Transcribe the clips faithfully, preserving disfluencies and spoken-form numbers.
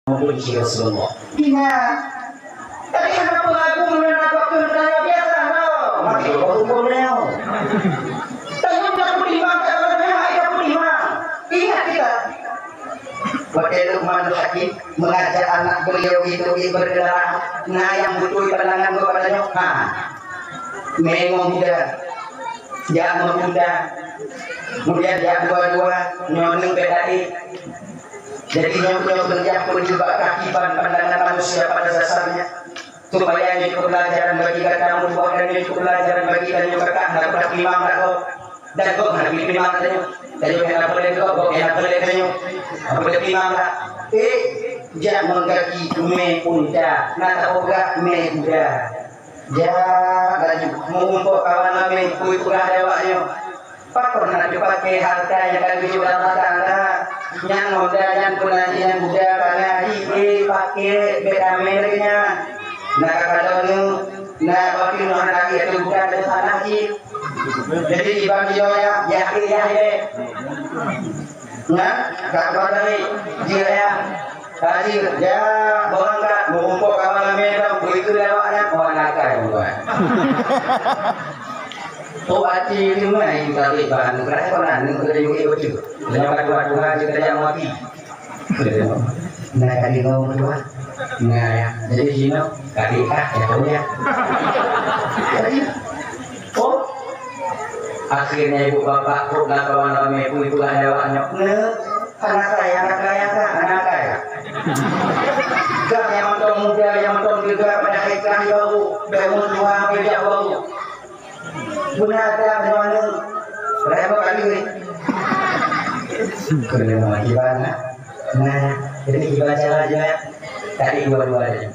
Membenci Rasulullah. Ingat, tapi kenapa lagu mengenai kau kena biasa tau? Masih kau hukum leo. Tapi udah beriman, tak pernah ada beriman. Ingat kita. Watèe Luqmanul Hakim mengajak anak beliau itu berkendara, na nyang beutôi pandangan geuh pada nyoe, ha, mé ngon muda, jak ngon muda, kemudian jak dua-dua, nyoe neueng beda. Jadi nyoe, nyoe beureudah peujeuet bak kaki ban pandangan manusia pada dasarnya. Supaya nyoe keu pelajaran bagi gata meutuah dan nyoe keu pelajaran bagi tanyoe kakak hana peureulèe timang dak gob. Dan gob hana peureulèe timang tanyoe. Tanyoe hana peureulèe gob, gob hana peureulèe tanyoe. Hana peureulèe timang dak. Eh, jak ngon gaki mé unta, na tapeugah mé kuda. Jak laju meurumpok kawan ramé, peue peugah lé awaknyoe. Pakon hana teupaké hareuta nyang ka geujok lé Allah Taala? Nyang honda nyan peunaji nyang muda ka na jih, eh, paké, bèk ramé lagèe nyan. Na ka kalon nyoe, na batin nyoe hana lagèe ateueh bukan dan salah jih. Jadi, iban jinoe ya, yakin ya, ya. Nah, ka keluar dari jih ya. Tadi, ya, beurangkat, meurumpok kawan ramé dong, begitu lewat nyan, oh, anak kai, bukan. Oh, hati itu mah, yang tadi bahan, kenapa nak, nak kena yuk, yuk, yuk. Kenapa dua-dua aja kerja mati? Nah, tadi ngomong dua. Nah, ya. Jadi, sini, tadi, ah, ya, tahu ya. Jadi, oh. Akhirnya ibu bapak trok na kawan ramé, ibu-ibu ada awaknya. Nah, anak saya, anak saya, anak saya. Gak yang nonton muda, yang nonton juga pada hikmah baru, bangun dua beda baru. Guna ada di mana? Berapa kali ni? Kena lagi banget. Nah, jadi dibaca aja. Tadi dua-dua aja.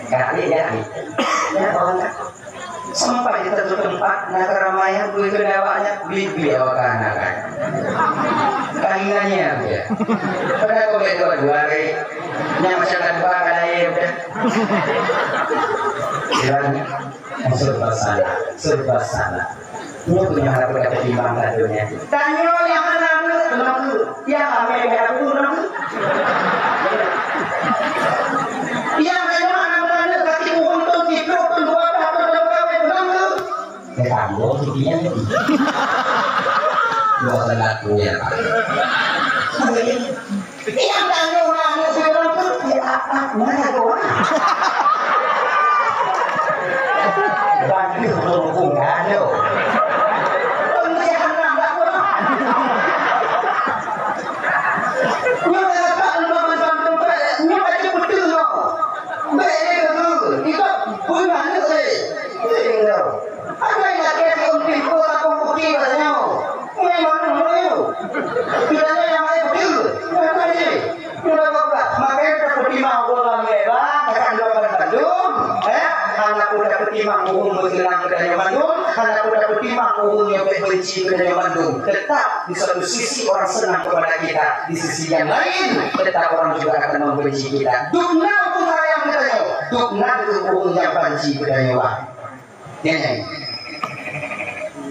Kali ya. Ya, orang tak. Sampai di satu tempat, na keramaian, begitu lewatnya, bibir awak anak kan. Kainannya dia. Pada kau berdua-dua hari, yang macam kedua kali ya udah. Bilang, serba salah, serba salah. Nyoe punya harap dapat timbang satunya. Tanyoe nyang hana aneuk, keunong keuh. Nyang ramé nyang aneuk, keunong keuh. Nyang tanyoe hana aneuk, kaki ureueng thon siplôh thon dua blah thon lam kawén, keunong keuh. Ya, tambah tu dia ni. Dua belas aku ya, Pak. Nyang tanyoe ureueng aneuk siplôh thon, ya, apa? Mana tu, ah? Bantu tolong kado. Pengsiahan nak buat. Nyoe kata lima belas tahun tempat, nyoe aja betul nyoe. Baik dia tu, kita pun mana boleh. Ada yang nak kata untuk aku putih katanya. Memang mana? Tidak ada yang lain betul. Kenapa ni? Sudah bagus. Makanya kita peutimang ureueng ramé ba, takkan dua bandum, eh? Hana pun dapeutimang ureueng meuseunang keu tanyoe bandum, hana pun dapeutimang ureueng nyang benci keu tanyoe bandum. Tetap di satu sisi orang senang kepada kita, di sisi yang lain tetap orang juga akan membenci kita. Dum na ureueng sayang keu tanyoe, dum na ureueng nyang banci keu tanyoe, bah. Nyan.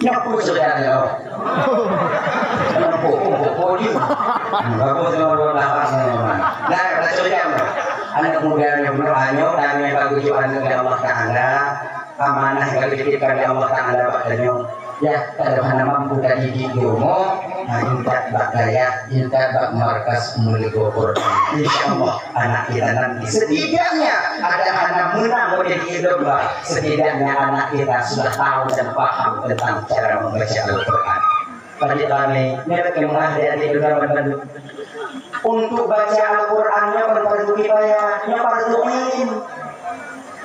Nyoe peue saudara nyoe? Nyoe peue, peue, peue, peue, peue, peue. Bagus nyoe, nyoe, nyoe, nyoe, nyoe. Nah, baca jam. Anak muda nyoe, nyoe, nyoe, tanyoe bagus juga anak dari Allah Taala. Amanah yang dititipkan oleh Allah Taala bak tanyoe. Ya, kalau hana mampu tadi di rumah, nah, intat bak dayah, intat bak markas meuleugoe Quran. Insya Allah, anak kita nanti setidaknya ada anak menang menjadi domba. Setidaknya anak kita sudah tahu dan paham tentang cara membaca Al-Quran. Pada kami, mereka mengajar di negara bandung. Untuk baca Al-Quran nyoe bukan fardu kifayah, nyoe fardu ain.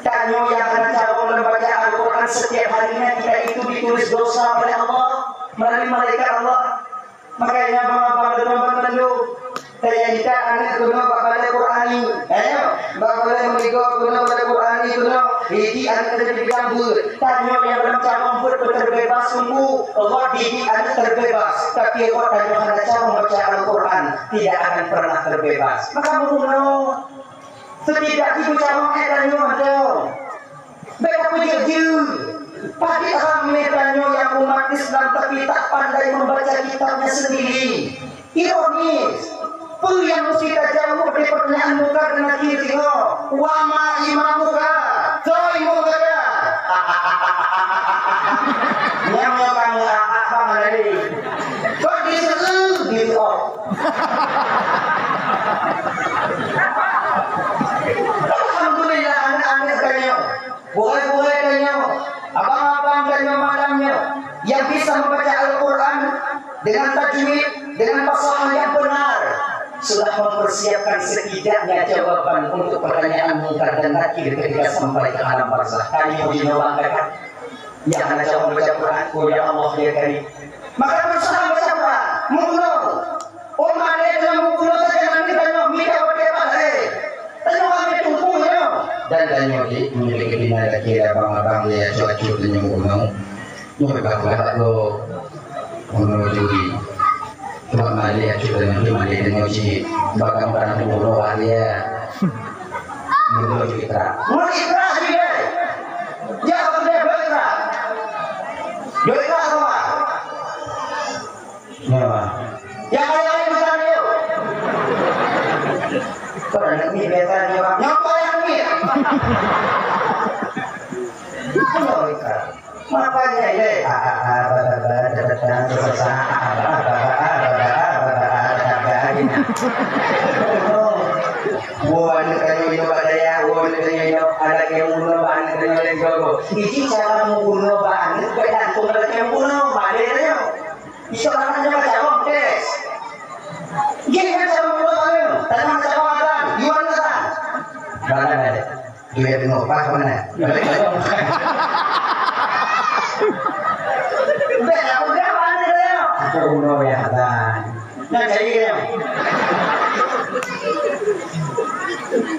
Tanyoe nyang hana cabong membaca Al-Quran setiap harinya, kita itu ditulis dosa oleh Allah melalui malaikat Allah. Makanya, abang-abang dan teman-teman, teuintat aneuk keunoe bak balai Qurani. Ayo, bak balai meuligoe keunoe balai Qurani keunoe. Didik aneuk keunoe di bidang beuet. Tanyoe nyang lam cabang beuet terbebas sungguh. Allah didik aneuk terbebas. Tapi Allah tanyoe hana cabang baca Al-Quran, tidak akan pernah terbebas. Maka meurunoe. Setidak jih beucabang ayat tanyoe mantong. Bèk tapeujeuet-jeuet. Padit ramé tanyoe nyang umat Islam tapi tak pandai membaca kitabnya sendiri. Ironis. Peue nyang meusti tajaweueb di peurtanyaan Mungkar dan Nakir singoh? Wa ma imamuka? Soe imeum gata? Nyang nyoe kamoe a-a bang lagèe. Kok diseueu, diseueu. Alhamdulillah, aneuk-aneuk tanyoe. Buhai-buhai tanyoe, abang-abang tanyoe, madam nyoe, yang bisa membaca Al-Quran dengan tajwid, dengan fasahah yang benar, sudah mempersiapkan setidaknya jawaban untuk pertanyaan Mungkar dan Nakir ketika sampai ke alam barzakh. Tanyoe jinoe bang kakak, yang hana jaweueb baca Quran, oh ya Allah, ya Karim. Maka berusaha baca Quran, meurunoe. Oh, malèe tanyoe meurunoe sajan, nanti tanyoe mita watèe pat, eh. Tanyoe ramè teungku nyoe. Dan tanyoe di, mungkin keubinan lagèe abang-abang lé acut-acut tanyoe meurunoe. Nyoe bak-bak lo. Meurunoe juri. Cuma malèe acut tanyoe di, malèe tanyoe cit. Bak barang-barang meurunoe wah lé. Meurunoe juri tra. Meurunoe juri tra jih, eh. Dia apa dia, juri tra? Juri tra sama. Nyoe, Bang. Nyang laén-laén meusareuk. Kok aneuk miet biasa nyoe, Bang? Nyoe kok aneuk miet? Nyoe ka. Mapa nyan lé? A, a, a, ba, ba, ba, da, da, da, da, da, da, a, ba, ba, a, ba, ba, a, ba, ba, a, ba, ba, a, ba, ba, a, ba, ba, a, gitu. Woe aneuk tanyoe inoe bak dayah, woe aneuk tanyoe inoe aneuk nyang bunoe bak aneuk tanyoe laén gogo. Iji cara meubunoe bak aneuk, bèk langsung aneuk nyang bunoe, malèe tanyoe. Isok aneuk nyoe baca lom tes. Jih nyan cara meubunoe tanyoe, tanyoe baca lom azan, yuan azan. Bang, ada. Duit nyoe pas mana? Bèk, aku dah mana dia? Aku bunoe ya, Bang. Nah, jadi ya.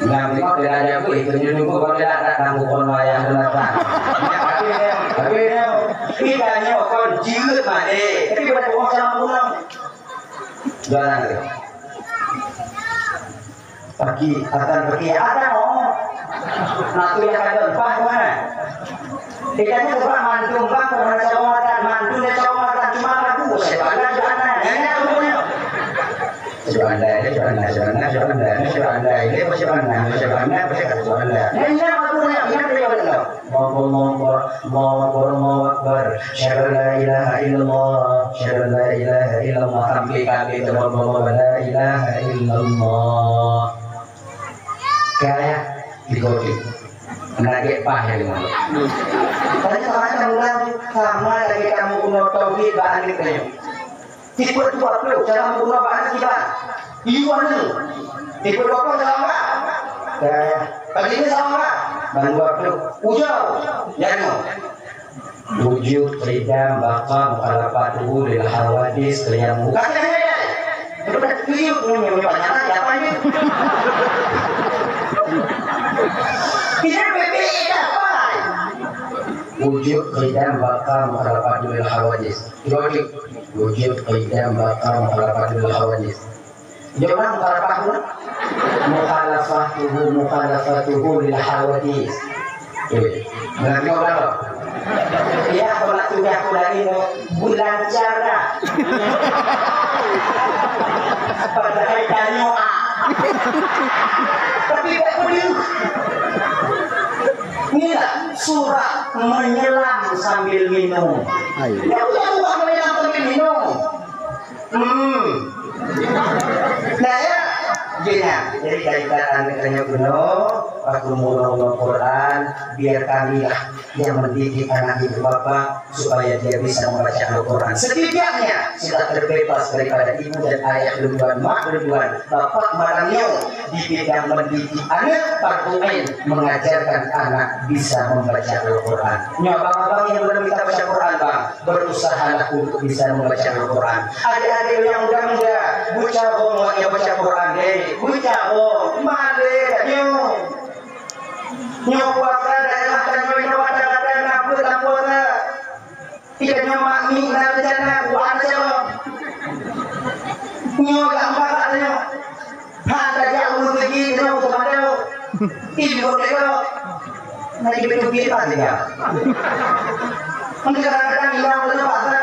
Nah, memang dia ada aku itu nyoe nunggu kalau dia ada tanggung kon wayah tu lah, Bang. Tapi ya, tapi ya, kita nyoe kon jieuet mah deh. Tapi pada orang salah pulang. Jalan tu. Pagi, atan pagi, atan, oh. Nah, tu yang kata, bah, mana? Kita ni sebab mantu, bah, pernah calon matan, mantu dia calon matan, cuma lagu, saya bangga juga, nah. Nyanyi aku punya. Subhanallah, subhanallah, subhanallah, subhanallah, subhanallah, ini apa subhanallah, subhanallah, apa subhanallah. Nyanyi aku punya, ingat dia betul. Allahu Akbar, Allahu Akbar, Allahu Akbar. Asyhadu an la ilaha illallah, asyhadu an la ilaha illallah. Sampai kaki terbang, la ilaha illallah. Kayak digotik. Nagek pah ya, Imam. Tadi sama macam ulang tu, sama lagi kamu bunoe tauhid bak aneuk teuh. Tipe dua puluh, cara meubunoe bak aneuk kiban. Iwan ni. Tipe dua puluh, cara apa? Eh, pagi ni sama apa? Ban dua puluh. Ujau. Ya, no. Wujud, qidam, baqa, mukhalafatuhu lil hawadis, qiyam. Bukan, bukan, bukan. Itu kan tujuh, ini, ini, ini, apa ini? Ini B P I apa? Wujud, qidam, baqa, mukhalafatuhu lil hawadis. Wujud, wujud, qidam, baqa, mukhalafatuhu lil hawadis. Dia orang mukhalafah tu. Mukhalafatuhu, mukhalafatuhu lil hawadis. Eh, ngerti orang? Ya, kalau tugas aku dari bulan cara. Padahal tanya ah. Tapi tak boleh. Inilah surah menyelam sambil minum. Ayo. Ya, udah, udah menyelam sambil minum. Hmm. Nah, ya, gini, jadi kaitan aneuk tanyoe keunoe, waktu meurunoe Quran, biar kamilah yang mendidik anak ibu bapak supaya dia bisa membaca Al-Quran. Setidaknya sudah terbebas daripada ibu dan ayah duluan, mak duluan, bapak marang nyoe di bidang mendidik anak, fardu ain mengajarkan anak bisa membaca Al-Quran. Nyoe abang-abang yang belum bisa baca Quran, bang, berusahalah untuk bisa membaca Al-Quran. Adik-adik yang muda-muda, beucahong awaknyan baca Quran, deh. Beucahong, malèe tanyoe. Nyoe puasa daerah tanyoe nyoe kata-kata na peuet lam puasa. Kita nyoe mak mi na rencana Quran saja. Nyoe lam barat tanyoe. Ha, tajak ureueng keudroe, ureueng keudroe. Ibu tengok. Nanti betul-betul tanya. Mungkin kadang-kadang hilang dalam pasar,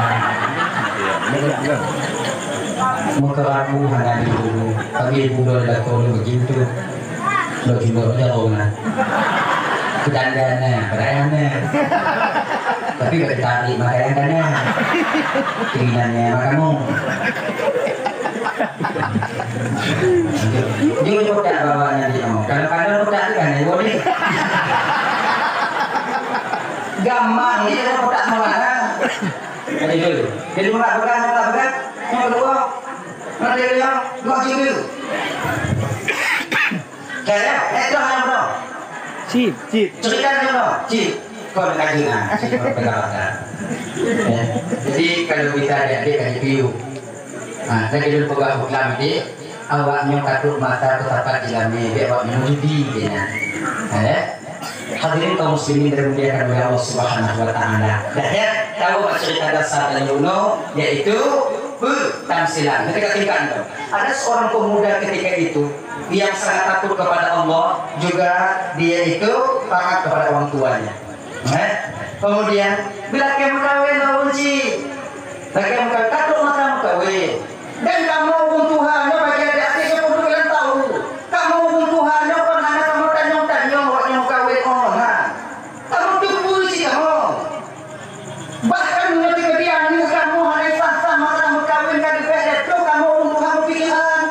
Muka aku hana di dulu. Kami dulu ada kau dulu begitu. Lo jumpa aja kau na. Kedandana, perayana. Tapi bagi tarik makanan dana. Keinginannya makamu. Dia udah tak bawa nanti kamu. Kalau kandang udah tu kan, ibu ni. Gampang ni, dia udah tak bawa lah. Jadi dulu. Jadi, mula pegang, mula pegang. Yang kedua, mula dia yang dua kilo. Kaya, eh, dah yang berapa? Cip, cip. Cerita dia berapa? Cip. Kau nak kaji, nah, cip, kau pegang, nah. Ya. Jadi, kalau kita ada adik, ada piu. Ha, lagèe lôn peugah u Islam, dek, awak nyoe ka trok mata teusapat di lamé, bèk awak nyoe judi, keunan. Eh? Hadirin kaum muslimin yang dimuliakan oleh Allah Subhanahu wa Taala. Dah, ya? Tahu bak cerita dasar dan Yuno, yaitu petamsilan. Ketika tingkat itu, ada seorang pemuda ketika itu yang sangat takut kepada Allah, juga dia itu taat kepada orang tuanya. Eh? Kemudian, bila dia mengkawin, lawan si, bila dia mengkawin, takut masa mengkawin. Dan kamoe ureueng tuha nyoe bagi adik-adik nyoe pun kalian tahu. Kamoe ureueng tuha nyoe kon hana kamoe tanyong-tanyong awak nyoe meukawen, oh, ha. Kamoe teupeue cit kamoe. Bahkan meunyoe teukeudi aneuk kamoe hana sah-sah masa meukawen ka leubeh dari tu, kamoe ureueng tuha meupikiran.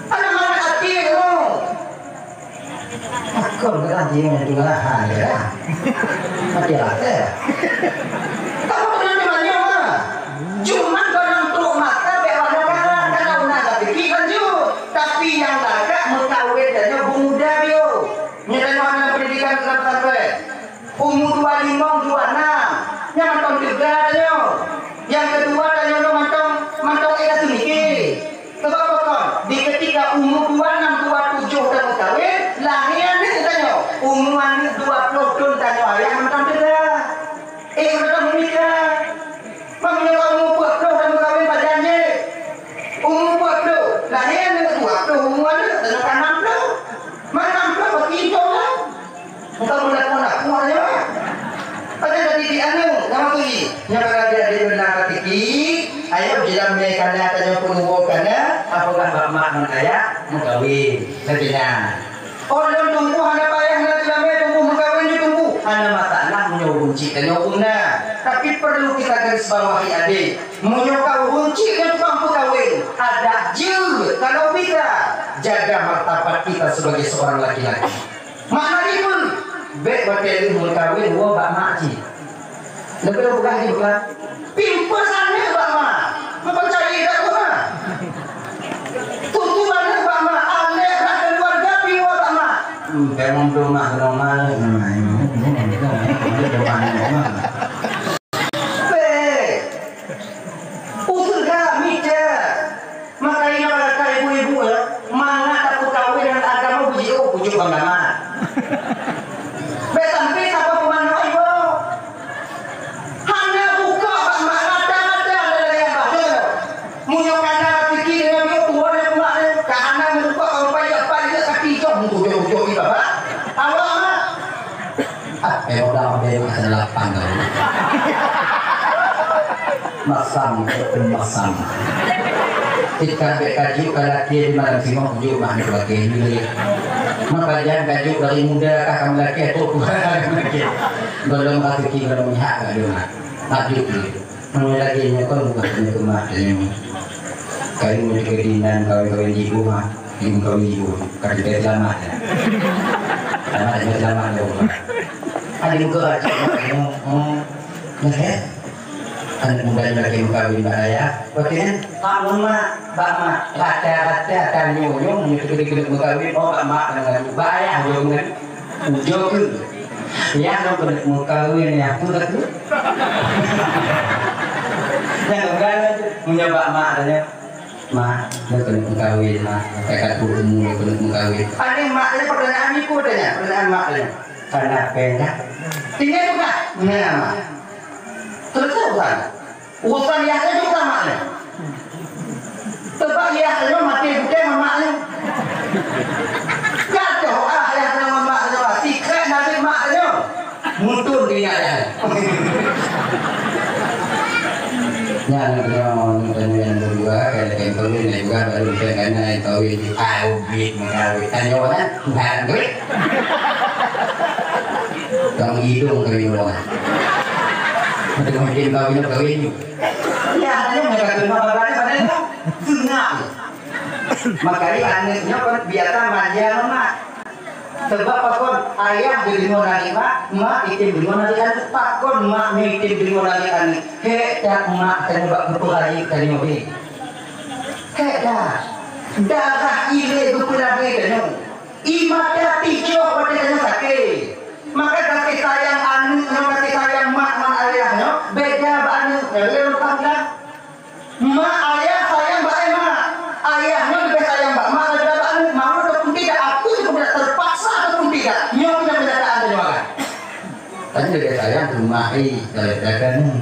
Hana mangat até kamoe. Takon keuh jihnyan teungoh hai, ya. Mati rasa. Kamu pernah dengar nyoe, ha? Cuman barang trok mata bèk warna karat, karena una ka tiki lanjut. Tapi nyang lagak meukawen tanyoe beumuda bio. Nyoe tanyoe hana pendidikan dalam pesantren. Umu dua limong, dua enam. Nyan mantong teuga tanyoe. Nyang keudua tanyoe mantong, mantong ék ka seumike. Sebab pakon, di ketika umu dua enam, dua tujoh tanyoe meukawen, lahé aneuk tanyoe, umu aneuk dua ploh thon tanyoe ayah mantong teuga. Eh, mantong meuninggai. Meunyoe umu peuet ploh tanyoe meukawen pajan jih. Umu peuet ploh, lahé aneuk dua ploh, umu aneuk tanyoe ka nam ploh. Man nam ploh bagi idong lah. Bukan mudah-mudah kuat je, Pak. Pada tadi di anu, nama tu ni? Nyang berada di benar hati ki, ayo jilam me kana tanyoe pun uwo kana, apakah bak mak ngon ayah meukawen. Sebenarnya. Oh, lôn teungku hana payah na jilam me teungku meukawen di teungku. Hana masalah meunyoe ureueng chik tanyoe pun na. Tapi perlu kita garis bawahi adik. Meunyoe ka ureueng chik ngon tukang peukawen, adak jeuet kalau bisa jaga martabat kita sebagai seorang laki-laki. Makna jih peue? Bèk watèe lheueh meukawen woe bak mak jih. Leubeh lôn peugah jih bukan? Pimpeu aneuk bak mak. Meupeurcaya dak keu mak? Tutoe aneuk bak mak, aneuk bak keuluwarga pimpeu bak mak. Hmm, memang tu mak, memang mak. Bèk. Usaha mita. Makanya kata ibu-ibu ya, mangat tapeukawen ngon agama beujiôh pucuk agama. Bèk sampai saba peumanö ibu. Hana buka bak mak rata-rata ada yang baca. Meunyoe kana rezeki dengan dia tua dan mak dia, ka hana buka kau payah-payah kaki jom tujuh-tujuh ibu. Awak mak. Ah, eh, udah, udah, udah, ada lapan kali. Masam, masam. Kita bèk kajuk ka laki di malam singoh, juk mah ni laki ni. Maka jangan kajuk dari muda kah kamu laki atau tua kamu laki. Belum rezeki, belum mihak kat dia. Kajuk ni. Meunyoe lagèe nyoe kon bukan hanya keumah tanyoe. Kayu meunyoe keu dinan kawin-kawin jiôh, ha. Jeuem kawin jiôh, ka teuka seulamat, ya. Seulamat, ya, seulamat, ya. Ada muka racun, oh, oh. Nah, ya. Aneuk muda nyoe lagèe meukawin bak ayah. Berarti kan, Pak, ngon mak, bak mak. Rata-rata tanyoe nyoe, meunyoe teuka-teuka meukawin, oh, bak mak, bak ayah, nyoe kan. Ujoe keuh. Yah lôn keuneuk meukawen, yah peue ka keuh? Nyang keugan, meunyoe bak mak tanya, "Mak, lôn keuneuk meukawen, Mak. Ka ka tuek umu lôn keuneuk meukawen." Aneuk mak tanya pertanyaan, ikut tanya pertanyaan mak tanya. Kana péng dah? Tinggai bukan? Nah, Mak. Selesai bukan? Urusan yah nyoe sama nyoe. Sebab yah nyoe maté bukan mamak nyoe. Gadoh ah yah nyoe mamak nyoe. Sikrak nabi mak nyoe. Muntun dia yah. Nyan nyoe, nyoe yang kedua, kalau yang kawin, yang juga baru bisa kena yang kawin. Ah, ubit mengawin. Tanya orang, bukan duit. Kamu hidung kawin orang. Macam mungkin kawin, kawin. Ya, hanya mereka kena barang pada itu. Sengak. Makanya anaknya kan biasa manja sama mak. Sebab pakon ayah dideungoe nangis mak, mak item deungoe nangis aneuk. Pakon mak item deungoe nangis aneuk. Hek dak mak teuh bak geupeurayeuk tanyoe. Hek dak. Darah ilée geupeulagée tanyoe. Ié mata tijoh watée tanyoe sakét. Maka kasih sayang aneuk ngon kasih sayang mak ngon ayah nyoe beda bak aneuk ngon lôn paham dak? Mak ayah sayang bak ayah mak. Ayah nyoe leubeh sayang bak mak daripada bak aneuk. Mau ataupun tidak, aku juga tidak terpaksa ataupun tidak. Nyoe pun kenyataan tanyoe agam. Tapi leubeh sayang keu mak, eh, daripada aneuk.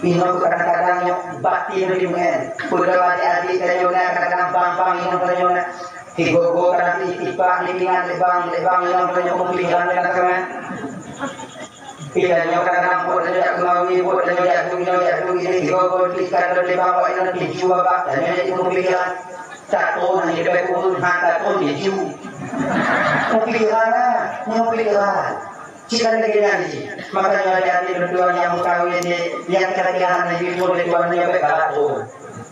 Inoe kadang-kadang nyoe batin di meu'en. Peue adik-adik tanyoe na kadang-kadang bang-bang inong tanyoe na. Sigoe-goe kadang istighfar dipingat lé bang, lé bang inong tanyoe peupikiran kadang-kadang. Kita nyoe kadang-kadang buet tanyoe jak keumawi, buet tanyoe jak duek, nyoe jak duek, ini sigoe-goe istighfar lé bang, wak inong tuju babah, tanyoe jadi peupikiran. Tathon hana leubeh ureueng, ha tathon tuju. Peupikiran lah, nyoe peupikiran. Cit lagèe nyan jih. Makanya adik-adik lôn tuan nyang meukawen nyoe, nyang kira-kira hana jipeurunoe lé tuan nyoe bèk galak.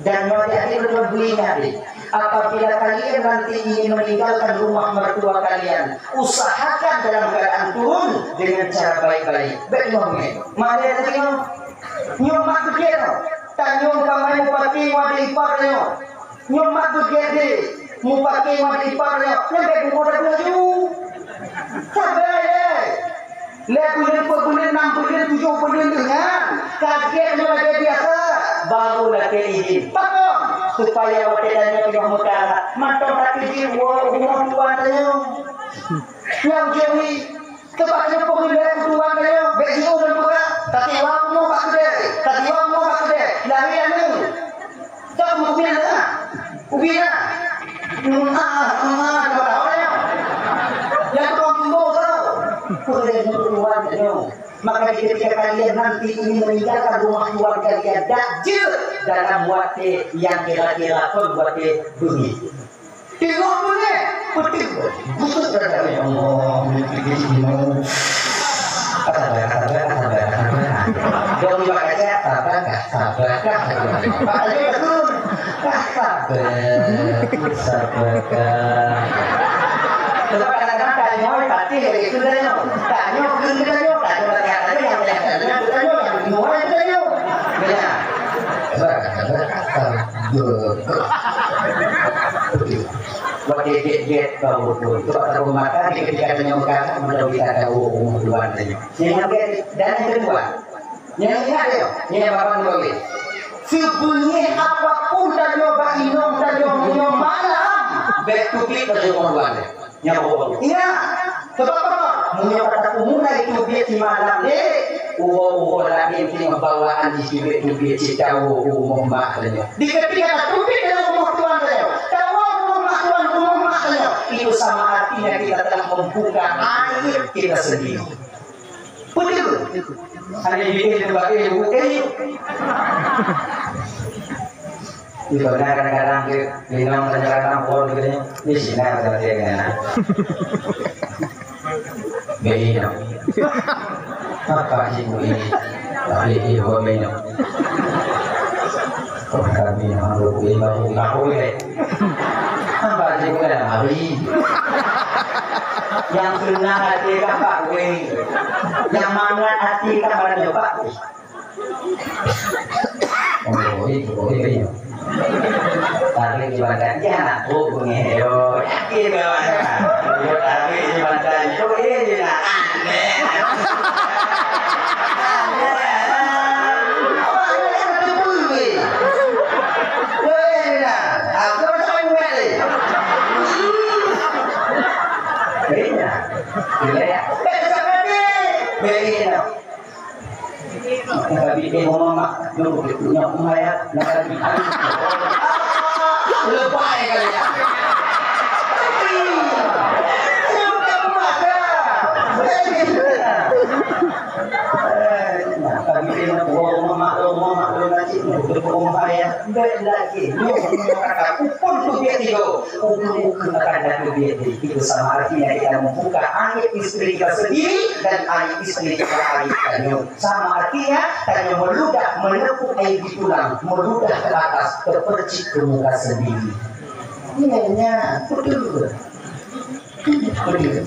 Dan nyoe adik-adik lôn tuan beuingat deh, apabila kalian nanti ingin meninggalkan rumah mertua kalian, usahakan dalam keadaan turun dengan cara baik-baik. Bèk nyoe mè. Mari tadi nyoe. Nyoe mak beugèt nyoe. Tanyoe umpama mupake ngon adik ipar nyoe. Nyoe mak beugèt deh, mupake ngon adik ipar nyoe, nyan bèk bumoe laju. Sabai lé. Lhèe buleuen, peuet buleuen, nam buleuen, tujoh buleuen lheueh nyan, ka gèt nyoe lagèe biasa, baru lakèe idhin. Pakon? Supaya watèe tanyoe teungoh meukarat, mantong takeujeuet woe u rumoh tuan tanyoe. Nyang jeuet Teuma nyoe peue lé tuan nyoe, bèk jiôh lôn peugah, tatiwa bumoe bak keudè, tatiwa bumoe bak keudè, lahé aneuk. Ka meubiet na, ubi na. Eumah, eumah, dua tahun nyoe. Nyang tukang tumbo tau. Peue lé tuan nyoe. Maka ketika kalian nanti ingin meninggalkan rumah tuan kalian, dak jeuet dalam watèe nyang kira-kira kon watèe beungèh. Teungoh beungèh, peuteuk. Gusut dada, "Ya Allah, meunyoe inoe." Sabar, sabar, sabar, sabar. Dong bak kaca, sabar kah, sabar kah, sabar kah. Pak Haji betul. Kah sabar, sabar kah. Sebab kadang-kadang tanyoe pasti dari itu tanyoe. Tanyoe keu tanyoe, tanyoe lagèe tanyoe, nyang lagèe tanyoe, nyang tanyoe, nyang tanyoe, nyang tanyoe. Ya. Sabar, sabar, sabar. Betul. Watèe gèt-gèt bak beutôi. Coba tapeumata di ketika tanyoe meukarat, meunan kita tahu umur tuan tanyoe. Nyang keu-, dan nyang keudua, nyang ingat nyoe, nyang babah nyoe. Sibeungèh apapun tanyoe bak inong tanyoe meunyoe malam, bèk teubiet bak umur tuan tanyoe. Nyan uroe. Ingat, sebab apa? Meunyoe ka tapeumulai teubiet simalam deh, uroe-uroe laén teungoh bawaan jiteubiet-teubiet cit tawoe u rumoh mak tanyoe. Di ketika tateubiet di rumoh tuan tanyoe, tawoe u rumoh mak tuan, u rumoh mak tanyoe, itu sama artinya kita telah membuka aib kita sendiri. Betul. Hana jiteubiet bak ilmu, eh. Itu benar kadang-kadang ke, minum kadang-kadang pol gitu, di sini ada dia kan. Beda. Apa sih bu ini? Tapi ini buat minum. Oh, kami yang harus ini baru tahu deh. Apa sih bu dalam hari? Yang senang hati kan Pak Wei. Yang mangat hati kan pada Pak Wei. Oh, itu, oh, itu. Tapi di badan dia nak tu bunyi yo. Yakin kawan. Tapi di badan tu ini nak aneh. Aneh. Apa yang terpulih? Weh, nah. Aku macam ni. Iya. Iya. Beda. Nabi Ibrahim, Nabi Ibrahim, lebay kali ya. Tapi, bukan mata. Nabi Ibrahim, Muhammad, Muhammad, Nabi Ibrahim, lebay. Baik lagi, Nuh mengatakan, "Upon tu dia tidur." Ukeue-ukeue akan tateubiet deh. Itu sama artinya kita membuka aib istri kita sendiri dan aib istri kita aib tanyoe. Sama artinya, tanyoe meuludah menepuk aib di tulang, meuludah ke atas, terpercik ke muka sendiri. Iya, iya, betul. Betul.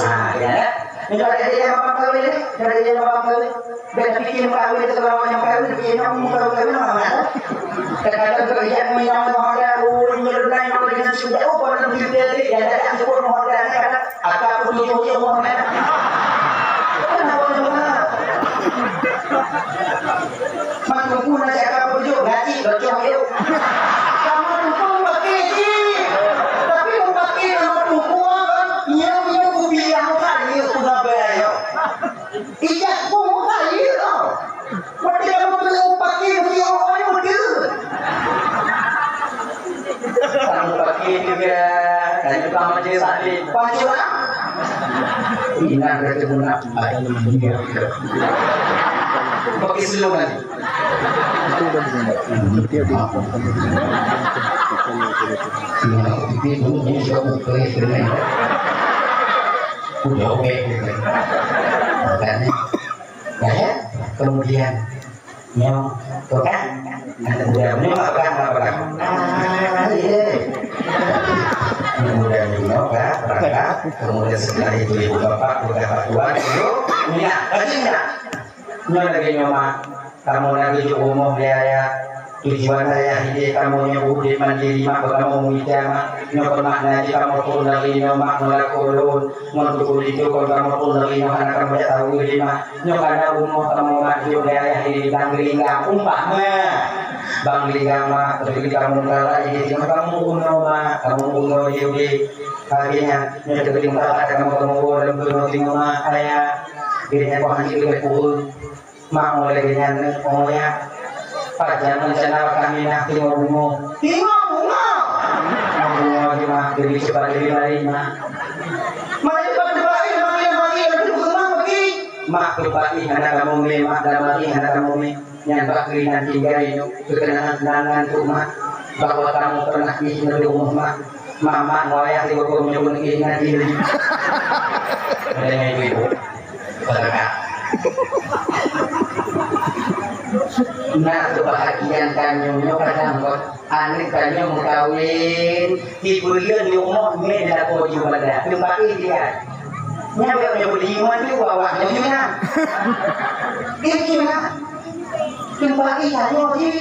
Nah, ya. Ini ada yang apa kawin, ya? Ada yang apa kawin? Bèk pikir muka awé teuka lawang nyang kawin, pikir nyang muka awé kawin, mana ada? Kadang-kadang kerja punya orang ada, oh, ini benar, ini benar, sudah, oh, kalau begitu, ya, ya, ya, ya, syukur, mohon doa, ya, kan? Apa aku tujuh, ya, mohon doa. Kenapa, mohon doa? Mak Teungku nak cakap apa tujuh? Ngaji, bocor, yuk. Kamu Teungku pakai je. Tapi mau pakai nama Teungku, kan? Ya, ya, kubilang, kan? Ya, sudah bayar, ya. Ijak pun bukan, ya. Watèe Pancurang. Inan berarti muna. Pakai slogan. Nah, itu dulu dia sudah mengklaim sebenarnya. Udah oke. Makanya, nah, ya, kemudian nyoe, tuh kan? Anak muda nyoe apa, apa? Ah, iya. Anak muda nyoe apa? Berangkat. Kemudian setelah itu ibu bapak, udah berdua, dulu. Iya, lagi enggak? Nyoe lagi nyoe, Mak. Kamu lagi di umur dia, ya. Tujuan ayah ini kamu nyoe udép mandiri, Mak, kamu mita, Mak. Nyoe peumakna jih kamu pun lagi nyoe, Mak, melaku ulun. Ngon tuku itu kon kamu pun lagi nyoe hana kamu jak tahu lé, Mak. Nyoe kana umu kamoe maju dayah di Bang Geulinggang, umpama Bang Geulinggang, mak, keudeh kamoe kala di sinoe kamoe unoe, mak, kamoe unoe di, di akhirnya nyoe keudeh kala kamoe, kamoe unoe lom keunoe singoh, mak, ayah. Akhirnya kau hanya keu peue, mak, mulai dengan oh ya. Pajan rencana kami nak tengok bunga. Tengok bunga. Tengok bunga je, mak, lebih cepat lebih baik, mak. Mari cepat lebih baik, mak, yang bagi, yang tu bunga bagi. Mak beubati hana kamoe mé, mak damari hana kamoe mé. Nyan bak keuinan tinggai nyoe keukeunangan-keunangan tu, mak, bahwa kamoe pernah jih ngon rumoh, mak. Mak, mak, moyang di bukon nyoe pun keuinan tinggai. Ada yang ibu-ibu. Berkah. Nah, kebahagiaan tanyoe nyoe kadang kon. Aneuk tanyoe meukawen, di buleuen nyoe mé di lakoe jih banda. Teumpat eh dia. Nyan bèk nyoe beuliman tu awak nyoe nyan. Ini nyan. Teumpat eh tanyoe jih.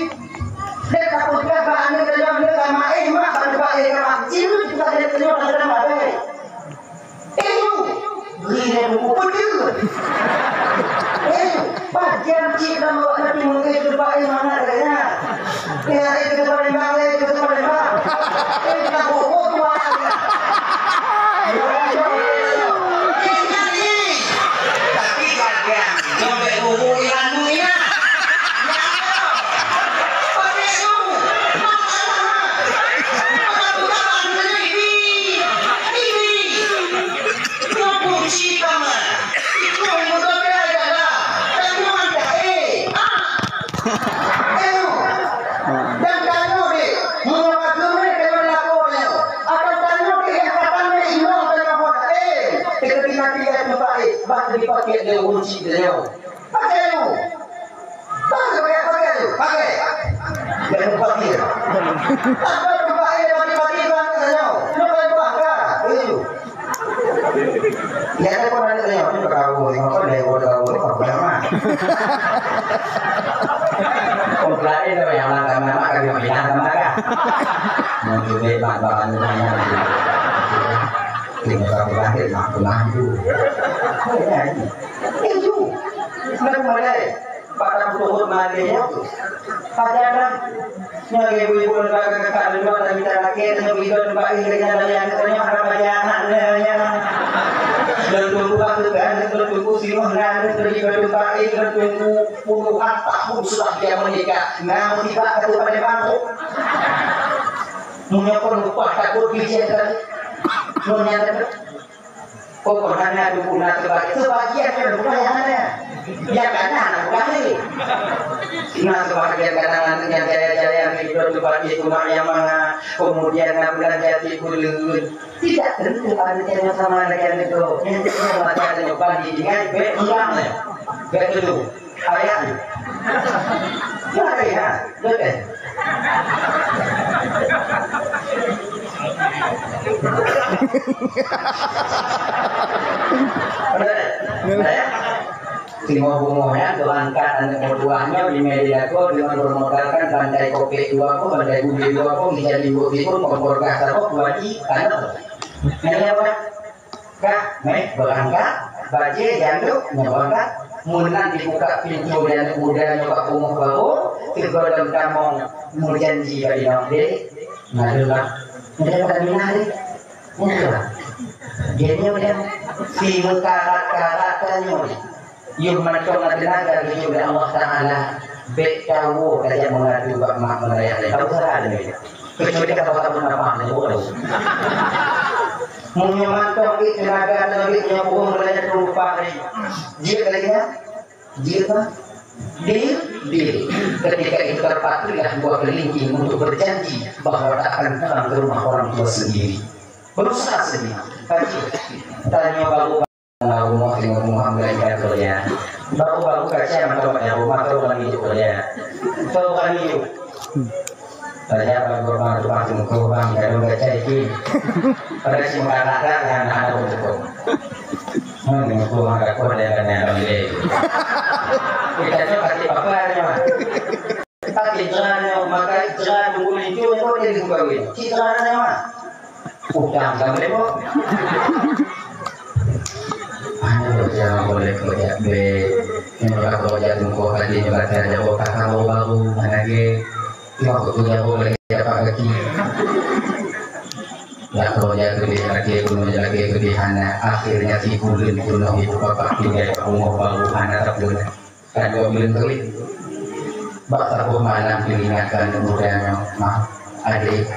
Dek takut ka bak aneuk tanyoe nyoe ka maén mak, ka teumpat eh ka mak. Ini kita aneuk tanyoe dalam abéh. Eh, bri lé buku peue? Eh, pajan cit lam awak Nabi Musa itu baik mangat gaya. Ya, itu tu paling bang, itu tu paling bang. Eh, kita buku tu. Tapi pajan, sampai buku ilan dunia. Pakai lu. Pakai, pakai, pakai, pakai. Jangan pakai. Apa tu pakai, pakai, pakai, pakai, pakai. Lu pakai, pakai. Itu. Ya, ada pun ada tanya, ini berkabung, ini kok dari orang berkabung, ini kok berapa? Oh, berarti itu yang langkah nama, kan yang bilang sama, kan? Mau coba, Pak, bahan rumahnya. Ini berapa, Pak? Ini berapa, Pak? Itu. Sudah mulai. Padang turun malée nyoe. Pajan dah. Nyoe ibu-ibu lembaga kakak dua dan mita laki, nyoe ibu lembaga ibu dan yang tanya apa pajan nanya. Dan tunggu waktu kan, dan tunggu singoh nan, dan tunggu lembaga, dan tunggu puluhan tahun sudah dia menikah. Nah, musibah satu pada bangku. Menyokong upah takut biji yang tadi. Menyatakan. Oh, hana tu pun na sebagian, sebagian yang bukan yang hana. Yang kana na bukan ni. Na sebagian kadang yang jaya-jaya yang hidup tu bagi cuma yang mana, kemudian na bulan jadi bulan. Tidak tentu ada yang sama dengan itu. Yang itu macam ada nyoba di dengan baik ulang ni. Baik dulu. Ayah. Mana ya? Betul. Betul. Betul. Timoh bumoh nyan beurangkat aneuk meutuah nyoe di Medan ko deungon beurmodalkan bantai kopek dua ko, bantai gulé dua ko, meujan ibu timun, kompor gas saboh, kuaci, tanah. Nyan apa? Kah, meh, beurangkat, bajée, janduk, nyoe beurangkat. Meunan dibuka pintoe di aneuk muda nyoe bak bumoh barô, sigohlom tamong meujanji bak inong, "Dek, naleueng lah." Nyan pada minah, Dek. Nyan lah. Jadi udah si meukarat-karat tanyoe. Yoh mantong na teunaga geujok lé Allah Taala, bék tawoe tajak meungadu bak mak meunayah lé. Tahu salah deungon. Kecuali ka bak tabeuet nafah lé, oh, tahu. Meunyoe mantong di tenaga teuneubit nyoe ureueng beulanja teurumpak ni. Jeuet lagèe nyan? Jeuet, bah? Deal? Deal. Ketika itu terpatrillah dua kelingking untuk berjanji bahwa tak akan pulang ke rumah orang tua sendiri. Berusaha sendiri. Tadi, tanya baru Allahu Akbar, Allahu Akbar, kerja. Baru-baru kaca mantong pada rumah tu orang hidup kerja. Tu orang hidup. Tanya bang rumah, rumah tunggu bang, kalau baca itu. Pada si makanan dah, yang anak pun cukup. Hmm, aku orang dah kuat, dia kan yang beli. Kita tu pasti apa ni, Mak? Tapi terang, maka terang dulu itu, yang kau jadi kawin. Si terang ni, Mak? Utang kamu ni, Mak? Aduh, jangan boleh kerja, be. Yang udah kerja tunggu tadi, yang baca jawab, kata baru-baru, mana lagi? Yang aku jawab lagi, apa lagi? Lah kerja tu dia lagi, tu dia lagi, tu dia hana. Akhirnya si Kulin tu, noh, ibu bapak tinggal kat rumah baru, hana tak boleh. Kan dua buleuen keuwit. Bak saboh malam teuingat keu muda nyoe, "Ma, adék,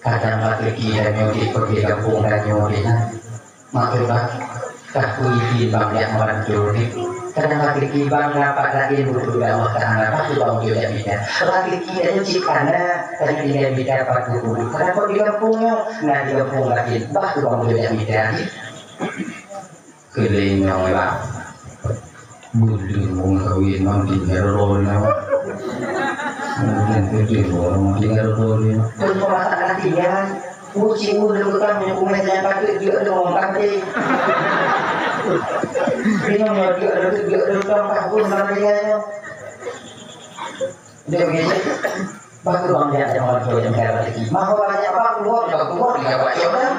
kadang raseuki tanyoe di, di gampông tanyoe di na. Maksud bang, ka kuizin bang jak meurantu di. Kadang raseuki bang na pat laén buet bak Allah Taala, bah tu bang ujoe jak mita. Raseuki tanyoe cit hana, tanyoe tinggai mita pat guru. Kadang kok di gampông nyoe, na di gampông laén, bah tu bang ujoe jak mita." Keuleunyoe lah. Buleuen meukawen mang tinggai rot nyoe. Buleuen putih mang tinggai rot nyoe. Kon peurasaan hati nyan. Uci ulôn leuka meunyoe kumai sayang patut jeuet lôn orang kafé. Bingung nyoe jeuet lôn, jeuet lôn orang kafé sama dia nyoe. Dia begitu. Bah tu bang jak, jangan lupa jangan kaya rezeki. Mah bang jak bang, keluar, jangan keluar, dia buat dia orang.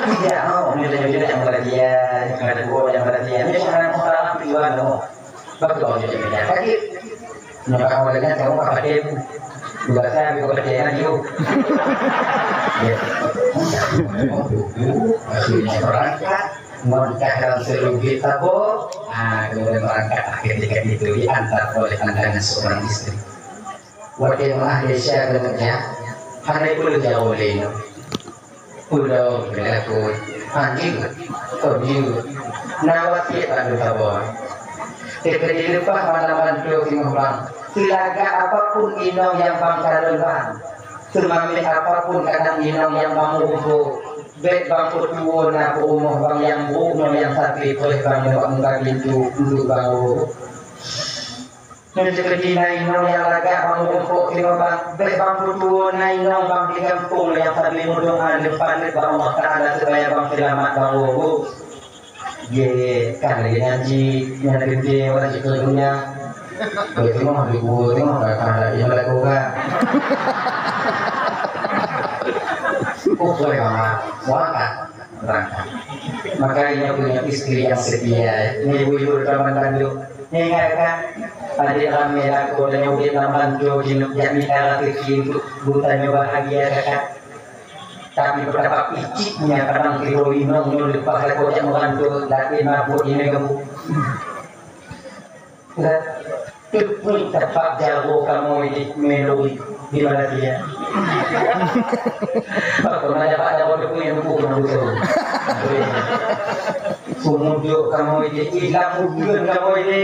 Tidak mau, dia jangan, dia jangan belajar, jangan keluar, jangan belajar. Dia jangan orang tuan tu. Bah tu bang jak, jangan kaya. Nampak awak dengan kamu apa dia? Dua tahun kau percaya lagi tu. Ya. Akhirnya berangkat, melangkah dalam seluruh kita, Bu. Ah, kemudian berangkat ketika itu diantar oleh pandangan seorang istri. Watèe meuah desya keuneuk jak, hana peue jaroe lé nyoe. Peue lom keu lakoe, han jeuet, kon jeuet. Na wasiet bak geutanyoe. Teuka dileupah malam bantoe singoh bang, seulagak apapun inong nyang bang kalon bang, seumamét apapun kadang inong nyang bang meurumpok, bèk bang peutuwoe na peurumoh bang nyang brôk ngon nyang sabe preh bang nibak muka pintoe untuk bang brôk. Nyoe teukeudi na inong nyang lagak bang meurumpok singoh bang, bèk bang peutuwoe na inong bang di gampông nyang sabe meudoa leumpah lé bak Allah Taala supaya bang seulamat bang woe. Ye, kan lagèe nyan cit, nyan geude awak cit keu donya. Beuteumoh di guru teumoh ka, ka lagèe nyan lakoe ka. Ukai mama, muakat. Berangkat. Maka ingat punya istri yang setia, ya. Ini ibu-ibu rekaman bandung. Ingat kan? Adik ramai laku dan ubit lam bantu, jinuk jak mita rezeki untuk buta nyoba bahagia kakak. Tapi betapa piciknya kadang tidur inong nyoe lepas laku jak membantu, laki mabuk ini gemuk. Teupeu tapak jaroe kamoe di Meluri di Malaysia. Pakon na dapat jaroe teupeu nyang teupeu keunan beutôi. Peumujuk kamoe di ilang ujeuen kamoe di.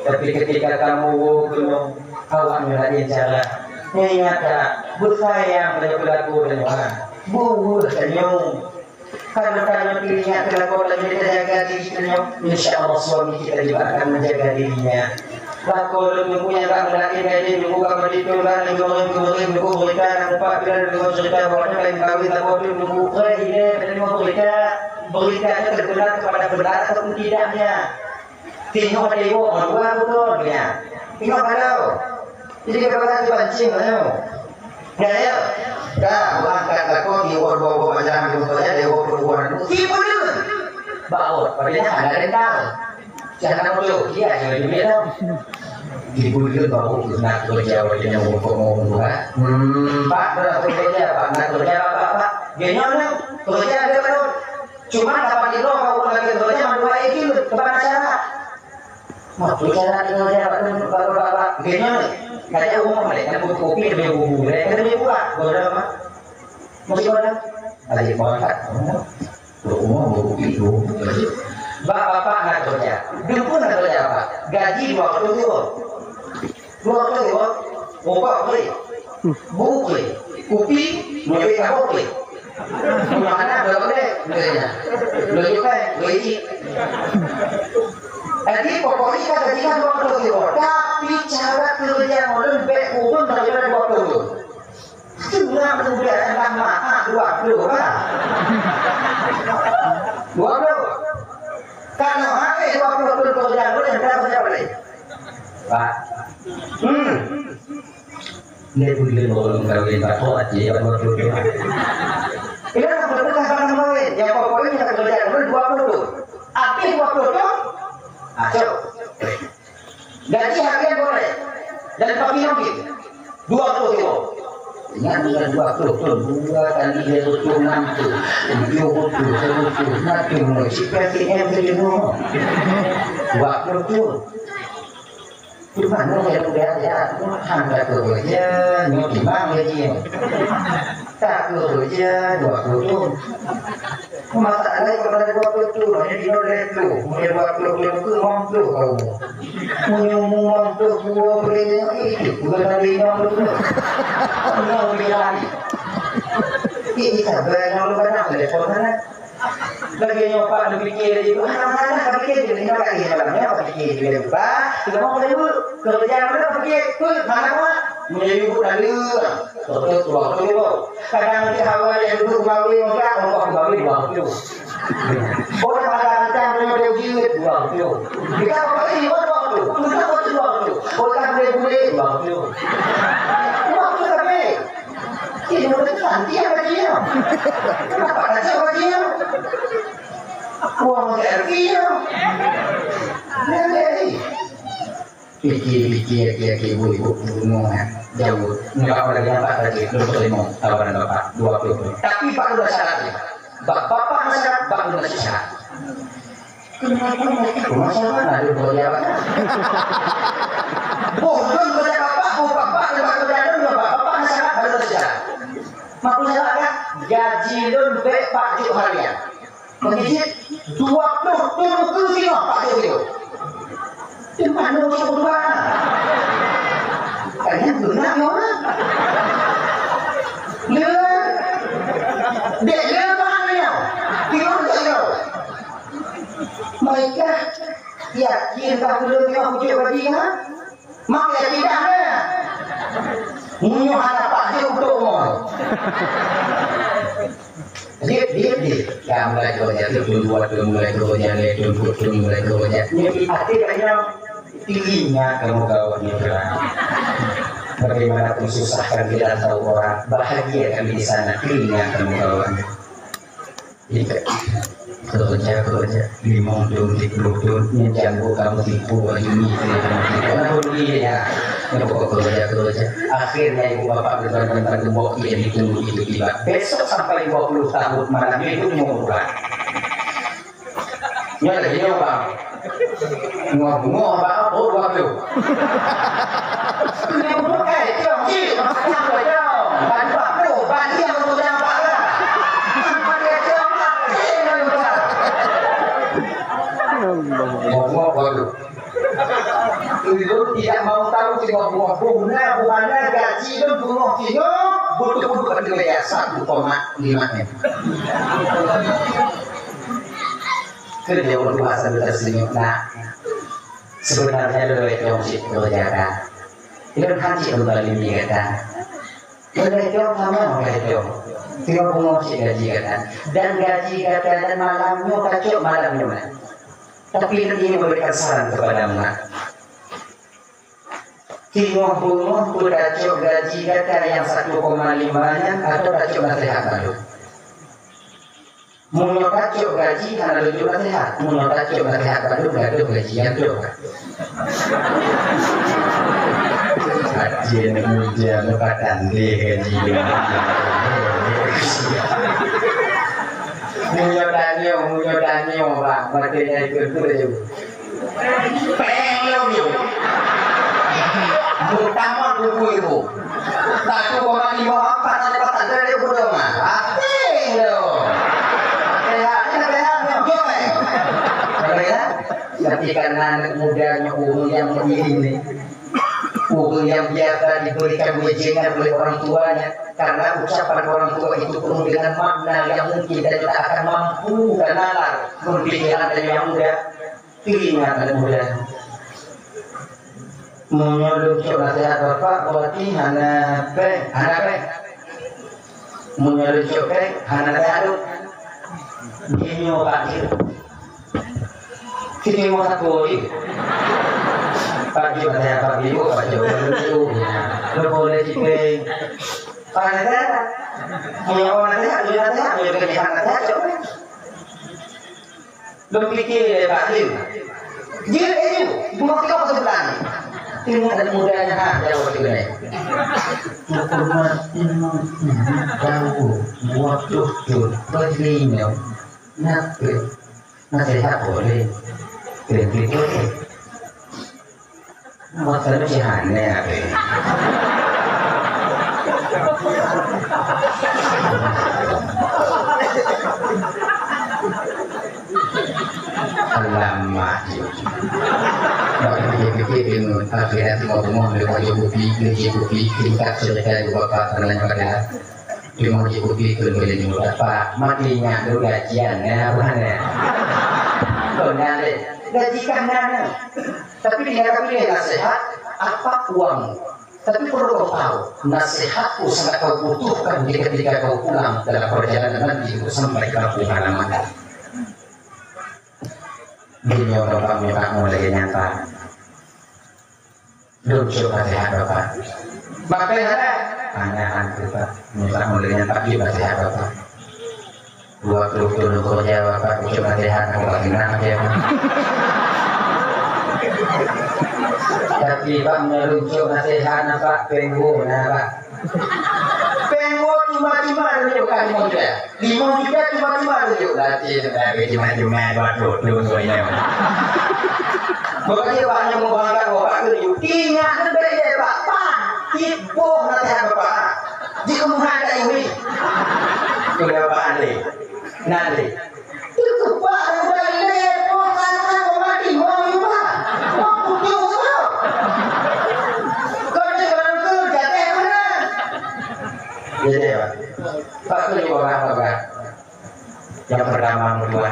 Tapi ketika kamoe woe keunoe, awak nyoe laén cara. Ingat tak, beusayang pada peulaku dan Tuhan. Buweuh tanyoe. Karena tanyoe teuingat keu lakoe lom, kita jaga diri tanyoe, insya Allah suami kita juga akan menjaga dirinya. Lakoe lom nunggu nyang ka meulakée gadeh, nunggu ka meuditong, ka nunggu, nunggu, nunggu berita, nunggu pat, nunggu cerita, bahwa lain kawin lakoe tu nunggu preh ilée, nunggu berita, berita itu terbenar kepada benar atau tidaknya. Tengok dewa, dua betul dia. Tengok kalau. Jadi kita kata dipancing lah, ya. Ya, ya. Dah, berangkat lakoe, tiwok dua boh macam, tiwok dua boh macam. Tipu dia. Baut, padahal ada rental. Jangan bodoh, dia yang lebih dalam. Tipu dia baru nak kerja, dia yang mau buka, mau buka. Hmm, Pak, berapa kerja, Pak? Nak kerja apa, Pak? Dia nyonya, kerja ada baru. Cuma dapat di roh, kalau lagi kerja, mandua itu, tempat acara. Nah, bicara dengan jabat tu, bapak-bapak, gini ni. Kata umum ni, kan kopi lebih bubu, kan lebih kuat. Bodoh amat. Mesti bodoh. Adik berangkat. Umur, umur, umur. Bak bapak nak kerja. Dukun nak kerja apa? Gaji dua ratus ribu. Dua ratus ribu. Rokok free. Buku free. Kupi, mencari kamu free. Mana berapa deh? Nggak ada. Nggak juga, nggak izin. Jadi, pokoknya kita gaji kan dua ratus ribu. Tapi cara kerja modern baik turun daripada dua puluh. Cuma kemudian tambah, ah, dua puluh, Pak. Dua puluh. Kalau habis dua puluh tu kerja boleh, dah kerja boleh. Pak. Hmm. Dia boleh orang kahwin, Pak. Kuat dia, dua puluh tu. Ini dah betul, Pak, kahwin. Yang pokoknya kita kerja boleh dua puluh tu. Habis dua puluh tu. Ah, cok. Gaji harian boleh. Dan pagi lagi. Dua puluh ribu. Ingat, bukan dua puluh tu, dua kali dua puluh enam tu. Tujuh puluh, seratus, macam mana? Si P T M tu. Dua puluh tu. Di mana saya udah ada? Hang tak kerja, nyotimbang gaji. Tak kerja, dua puluh tu. Masalah kalau ada dua puluh tu, hanya di luar itu, hanya dua puluh tu, mampu kau. Punya mampu dua puluh, itu bukan dari mampu. Mau bilang. Ini sabar, yang lu kena telepon mana? Lagi nyoba lu pikir itu, mana mana pikir itu, ini lagi malamnya pikir itu, lupa. Tidak mau kerja, kerja mana pikir, tu mana buat? Menjadi ibu tadi. Betul, betul, betul. Kadang di awal yang duduk kembali, maka Allah kembali waktu. Orang macam-macam punya ujian, waktu. Kita apa ini, waktu. Kita waktu, waktu. Orang boleh-boleh, waktu. Waktu tapi. Ini udah nanti apa dia? Kenapa tak siapa dia? Uang tak dia. Nanti. Pikir-pikir, pikir, ibu-ibu bunga jauh. Enggak boleh nampak tadi, belum terima tawaran bapak, dua puluh. Tapi baru dah syaratnya. Bak bapak syarat, baru dah syarat. Kenapa mereka rumah siapa? Ada dua jawab. Boh, belum kerja bapak, boh bapak, dan bapak kerja, dan bapak, bapak syarat, baru dah syarat. Maksudnya apa? Gaji lôn baik Pak Juk harian. Meunyoe dua ploh thon keu singoh, Pak Guru. Di mana orang tua? Kayaknya benar ya orang. Le, dek le mana ya? Tidur tak ya? Mereka yakin dah belum ya ujuk bagi ha? Mak ya tidak ada. Munyuh anak Pak Guru untuk umur. Diet, diet, diet. Ya, mulai kerja, tu, tu, dua, tu, mulai kerja, ni, tu, tu, tu, mulai kerja. Ni, hati kayaknya telinga kamu gawat ni, terang. Bagaimanapun susah kami dan tahu orang, bahagia kami di sana, telinga kamu gawat ni. Iya. Kerja, kerja. Limong thon, tiga puluh thon, nyang janggut kamu tipu, baju ni, tipu, tipu. Kenapa rugi dia? Nyang pokok kerja, kerja. Akhirnya ibu bapak berdebat-debat gembok, ia ditunggu itu tiba. Besok sampai dua puluh tahun, malam minggu mau berubah. Nyoe lagi nyoe, Bang. Ngoh-ngoh, Bang, oh, dua puluh. Ini bukan, eh, tiong, cik. Apa tiong? Ban dua puluh, ban dia untuk yang parah. Pakai tiong, pakai yang lupa. Ngoh-ngoh, dua puluh. Ulôn tidak mau tahu singoh bungoh. Bunga, bungana gaji lôn bungoh singoh, butuh-butuh pada gaya satu koma lima M. Kerja untuk masa kita senyum. Nah, sebenarnya lôn lé tiong cit kerja kan. Lôn hanci untuk balik ni kata. Lôn lé tiong sama lôn lé tiong. Tiong bungoh cit gaji kata. Dan gaji kata dan malam nyoe kacok malam nyoe. Tapi ini memberikan saran kepada mak. Singoh bungoh peue tacok gaji gata nyang satu koma lima nyan atau tacok nasihat baru? Meunyoe tacok gaji hana tacok nasihat, meunyoe tacok nasihat baru gadoh gaji nyang trok. Aci aneuk muda leupatan deh gaji. Meunyoe tanyoe, meunyoe tanyoe, bang, maté nyang ikut tu. Péng lom yuk. Meutamah buku ibu. Satu koma lima empat ada patah dari ibu dong, ah. Péng lom. Tapi karena anak muda nyoe ureueng nyang meuiring nyoe, ureueng nyang biasa diberikan wejangan oleh orang tuanya, karena ucapan orang tua itu penuh dengan makna yang mungkin kita tak akan mampu dan nalar berpikiran dari yang muda. Teuingat anak muda. Meunyoe lôn cok naseuhat bapak, berarti hana péng, hana péng. Meunyoe lôn cok péng, hana naseuhat lôn. Di nyoe Pak Jeuet. Sini mau satu lagi. Pak Jeuet naseuhat Pak Jeuet, Pak Jeuet. Lôn boleh cipeng. Hana naseuhat. Meunyoe hana naseuhat, lôn naseuhat, meunyoe hana naseuhat, cok péng. Lôn pike lé Pak Jeuet. Jeuet, eh, Jeuet, bunoe tiga puluh bulan. Teuingat aneuk muda nyan, ha, jaweueb keunoe. Pukon mati, jaweueb, dua puluh thon, peulinyo, nafeuet, naseuhat boleh. Teuingat boleh. Masa lu si Hana apa ini? Alamak. Bak pikir-pikir bingung. Akhirnya tengok-tengok dia baju kopi, dia kopi, tingkat cerita ibu bapak dan lain sebagainya. Cuma jikupi keu lôn lôn dapat mati nyan tu gajian, ya, bukan, ya? Kau nyan deh, gaji kan nyan. Tapi tinggal kami ni nasihat, apa uang? Tapi perlu kau tahu, nasihat tu sangat kau butuhkan di ketika kau pulang dalam perjalanan nanti untuk sampai ke kampung halaman. Di nyoe Bapak minta mulai nyata. Lôn cok Fatihah Bapak. Bapak hana? Hana, hana, Pak. Minta mulai nyata di Fatihah Bapak. Dua puluh thon lôn kerja Bapak, cok Fatihah, aku tak kenal dia, Pak. Tapi Pak, meunyoe lôn cok Fatihah na, Pak, péng woe na, Pak. Péng woe cuma-cuma lôn cok ka limong juta. Limong juta cuma-cuma lôn cok. Berarti sebagai cuma-cuma dua puluh thon lôn nyoe. Pokoknya Pak nyoe mau bangga, oh, Pak, keu yuk. Ingat, leubeh deh, Pak. Pak, tiboh Fatihah Bapak. Jikumuhan dak iwi. Sudah Pak Andi. Nanti. Itu Pak, udah lepoh tangan mati, mau juga. Mau putih juga. Kau ni kalau tu, jatuh mana? Jadi, Pak. Pak tu juga orang apa? Yang pertama, kedua.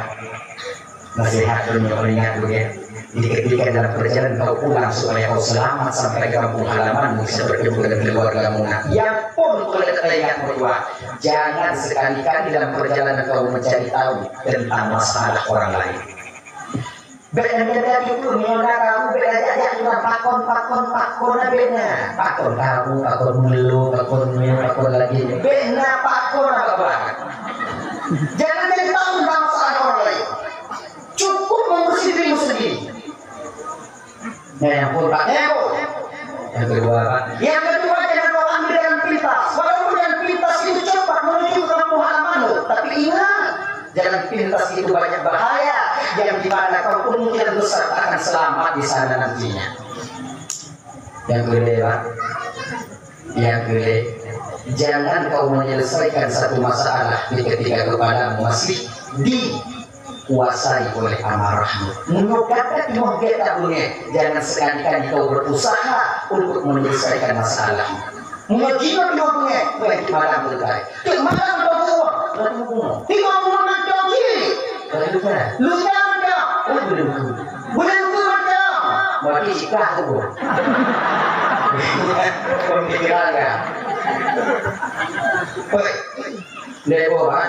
Nasihat dunia ingat juga. Di ketika dalam perjalanan kau pulang supaya kau selamat sampai ke kampung halamanmu, bisa bertemu dengan keluargamu. Nah, yang pun boleh teringat berdua, jangan sekali-kali dalam perjalanan kau mencari tahu tentang masalah orang lain. Bèk na jadi tu, nyoe na karu, bèk na jak-jak tu na pakon, pakon, pakon na bèk na. Pakon karu, pakon meulô, pakon nyoe, pakon lagèe nyoe. Bèk na pakon na babah. Jangan jadi tahu tentang masalah orang lain. Cukup membersih dirimu sendiri. Nah, yang keempat, yang kedua, Pak. Yang kedua, jangan kau ambil jalan pintas. Walaupun jalan pintas itu cepat menuju ke kampung halamanmu, tapi ingat, jalan pintas itu banyak bahaya, yang di mana kau kemungkinan besar tak akan selamat di sana nantinya. Yang kedua, Pak. Yang kedua, jangan kau menyelesaikan satu masalah di ketika kepadamu masih dikuasai oleh amarahmu. Meunyoe gata teungoh gèt tabeungèh, jangan sekali-kali kau berusaha untuk menyelesaikan masalah. Meunyoe jinoe teungoh beungèh, mulai malam keukai. Teuk malam kau buang, kau buang. Tiga bulan mantong cit. Kau buang. Lupa mantong. Oh, boleh buang. Boleh buang mantong. Berarti sikah tu buang. Pemikiran kan. Oi. Lebo, ha?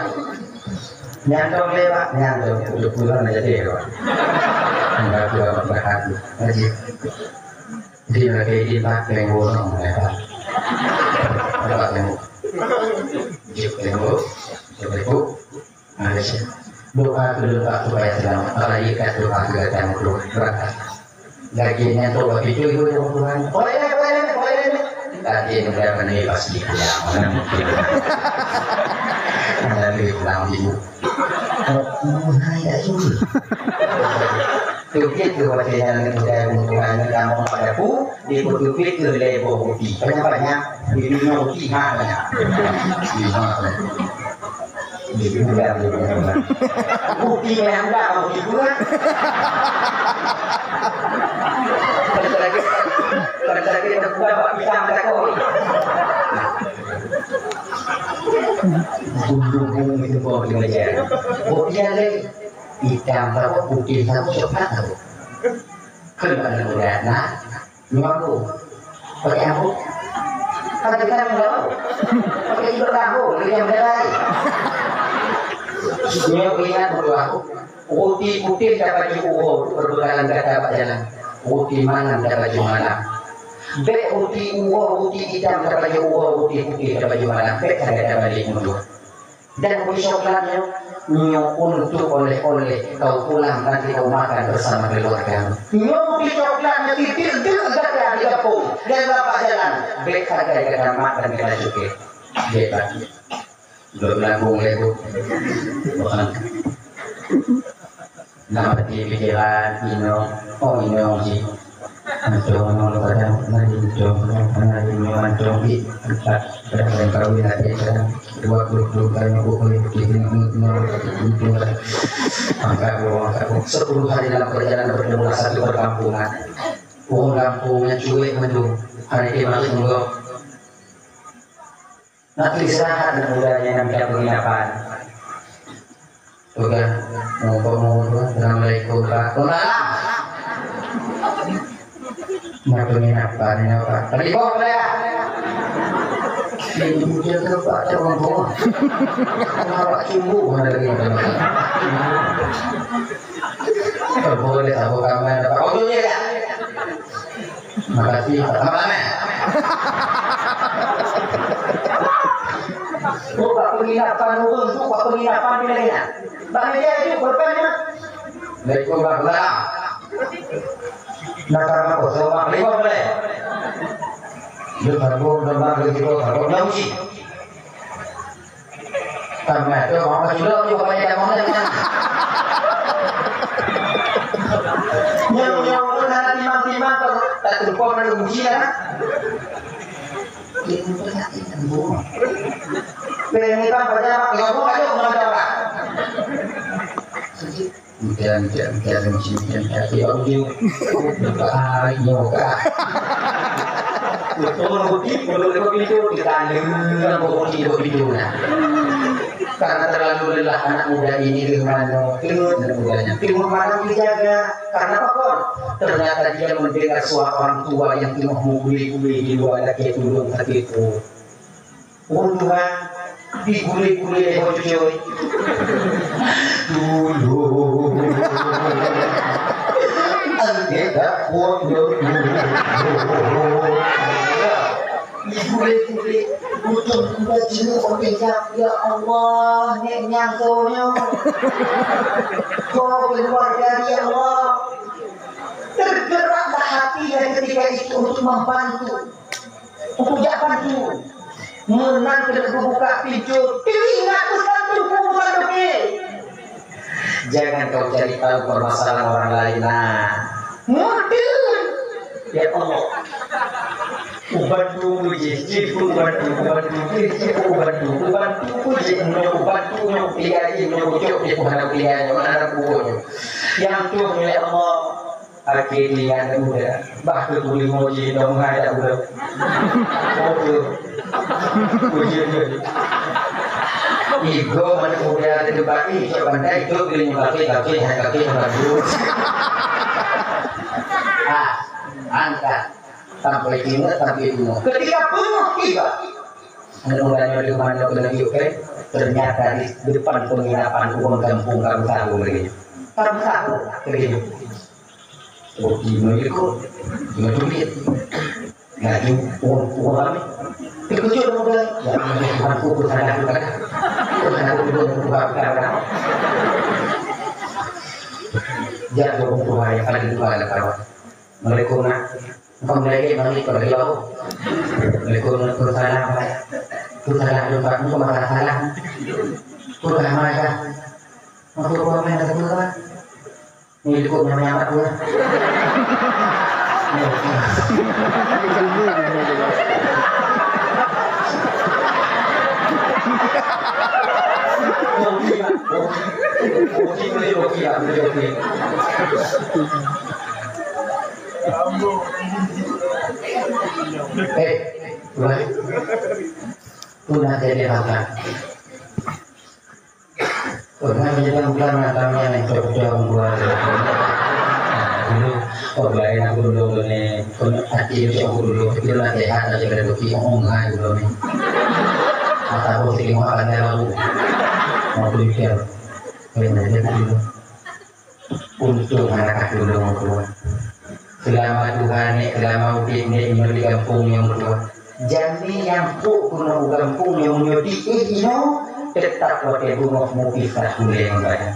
Nyantong lewat, nyantong. Untuk pulang aja deh, Pak. Enggak, enggak, enggak. Aja. Di lagi di Pak Penggunung, ya, Pak. Pak Penggunung. Cek Penggunung. Cek Penggunung. Malaysia. Doa keu lôn Pak supaya selamat. Apalagi kat doa keu gata meukeureuh. Berangkat. Lagi nyan tu waktu itu ibu dengan Tuhan. Boleh, boleh, boleh. Tadi mudah menerima pasti pulang. Mana boleh pulang ibu. Hai, tak suruh. Tupit tu waktu yang mudah dengan Tuhan. Kamu pada pu, di tupit tu lebo putih. Banyak-banyak. Di dunia putih, ha, banyak. Di mana? Uti meunan udah, uti kurang. Pada lagi, pada lagi terkurang bak pisang takoi. Bulu bung itu kau di meja. Uti ada hitam takoi, putih takoi, coklat takoi. Kan ada udah, nah. Nyoe aku. Pakai aku. Pakai kan nyoe. Pakai ibu aku, lagi yang berai. Nyoe aku ingat betul aku. Roti putih dapat diuroe, perbekalan gata bak jalan. Roti malam dapat dimalam. Bèk roti uroe, roti itam dapat diuroe, roti putih dapat dimalam. Bèk sagai dapat dimundur. Dan kue coklat nyoe, nyoe untuk oleh-oleh kau pulang nanti kau makan bersama keluarga. Nyoe kue coklat nyoe titik-titik gata di gampông dan lapak jalan. Bèk sagai gata mat dan gata cuke. Bèk lagi. Dok nabung lego. Bukan. Nah, di pikiran inong, oh, inong sih. Mantong, inong kadang, nah, inong, nah, inong mantong, di, empat, kadang, kadang kawin lagi, kadang, dua puluh, dua puluh, kadang, dua puluh, tiga puluh, enam puluh, tujuh puluh, kadang. Angkat, dua, angkat, dua. Sepuluh hari dalam perjalanan bertemu satu perkampungan. Ureueng kampung nyang cuek mandum. Hari ini masuk enggak. Nak istirahat aneuk muda nyang na bidang penginapan. Peugah, "Assalamualaikum, Pak." "Waalaikumsalam." "Na penginapan nyoe, Pak?" "Tadi kok boleh, ah?" "Ini hujan tu, Pak, tak mampu. Awak cumbu mana lagi?" "Boleh, Pak, bukan main, Pak." "Oh, tu je, ya." Makasih, Pak. Sama-sama. Buka penginapan urus, buka penginapan di lainnya. Bang Meja itu berapa ni, Mak? Assalamualaikum warahmatullahi. Nak sama kosong, Mak. Lima boleh. Dia sambung, dia sambung, dia sambung, dia uji. Karena itu, orang Madura juga banyak yang ngomong, kan? Yang, yang pernah timang-timang, tak terlupa, ada uji, ya? Ini pernah timang, Bu. Pengen kan, banyak, Pak, ngomong aja, ngomong aja, Pak. Ujan, ujan, ujan, ujan, ujan, tapi audio. Bahaya, Kak. Betul, betul, betul, betul. Kita dengar, betul, betul, betul, nah. Karena terlalu lelah anak muda ini, di mana, terus anak mudanya. Di mana dijaga? Karena apa, Kon? Ternyata dia mendengar suara orang tua yang tengah mengguli-guli di luar, lagi tulung sakit. Ureueng tuha digulé-gulé lé boh cucoe. Dulu. Anggé dapur dulu. Digulé-gulé. Utung kuda jenuh, ya Allah, nek nyang soe nyoe. Kau keluar dari, ya Allah. Tergeraklah hatinya ketika itu untuk membantu. Untuk jak bantu. Meunan keuneuk geubuka pintoe, teuingat pesan Teungku Muhammad Dokto. Jangan kau cari tahu permasalahan orang lain, nah. Meuteun. Ya Allah. Ubantu jih, jih pun ubantu, ubantu jih, jih pun ubantu, ubantu pun jih, nyoe ubantu, nyoe kupiah jih, nyoe kucok jih, pun hana kupiah, nyoe hana kuboh nyoe. Nyang tueng, ya Allah. Akhé ingat muda, bah keu pulimong jih dong hai dak buleuen. Oh, tu. Ujeuen, ujeuen. Igo aneuk muda di tempat ini, cok bantai, cok geulinyueng kaki, kaki, hai kaki, hai kaki. Ah, angkat. Sampai ingat, sampai ingat. Ketika penuh tiba, aneuk muda nyoe di mana kena yuk, kan? Ternyata di depan penginapan ureueng kampung Kabu Tahu lagi. Kabu Tahu lagi. Oh, di mana kok? Di mana tu dia? Laju, oh, oh, ramai. Terkejut muda. Ya, Tuhan, aku salah tu kan. Tuhan, aku belum buka buka kan. Jatuh buku hari paling tua lah kawan. Assalamualaikum, nak. Engkau mulai dia balik pada dia. Assalamualaikum, Waalaikumsalam, Pak. Tu salah tu, Pak. Engkau masalah salah. Tu dah marah dah. Masuk ruangan dah tu, Pak. Ni ikut nyamai aku lah. Eh, ulah. Ulah jadi makan. Pernah jadi bukan makan yang cocok buat. Dulu, oh, lain aku dulu ni, pun hati itu aku dulu, itu lah sehat aja dari bukti, oh, enggak dulu ni. Mata aku sering makan dalam. Mau pikir. Benar, jadi dulu. Untung aneuk tulông meutuah. Seulama Tuhan nyoe, seulama udép nyoe, inong di gampông nyoe meutuah. Jamé nyang pok keunoe u gampông nyoe, meunyoe di éh inoe, teutap watèe beungoh mupih ka ulèe meubadan.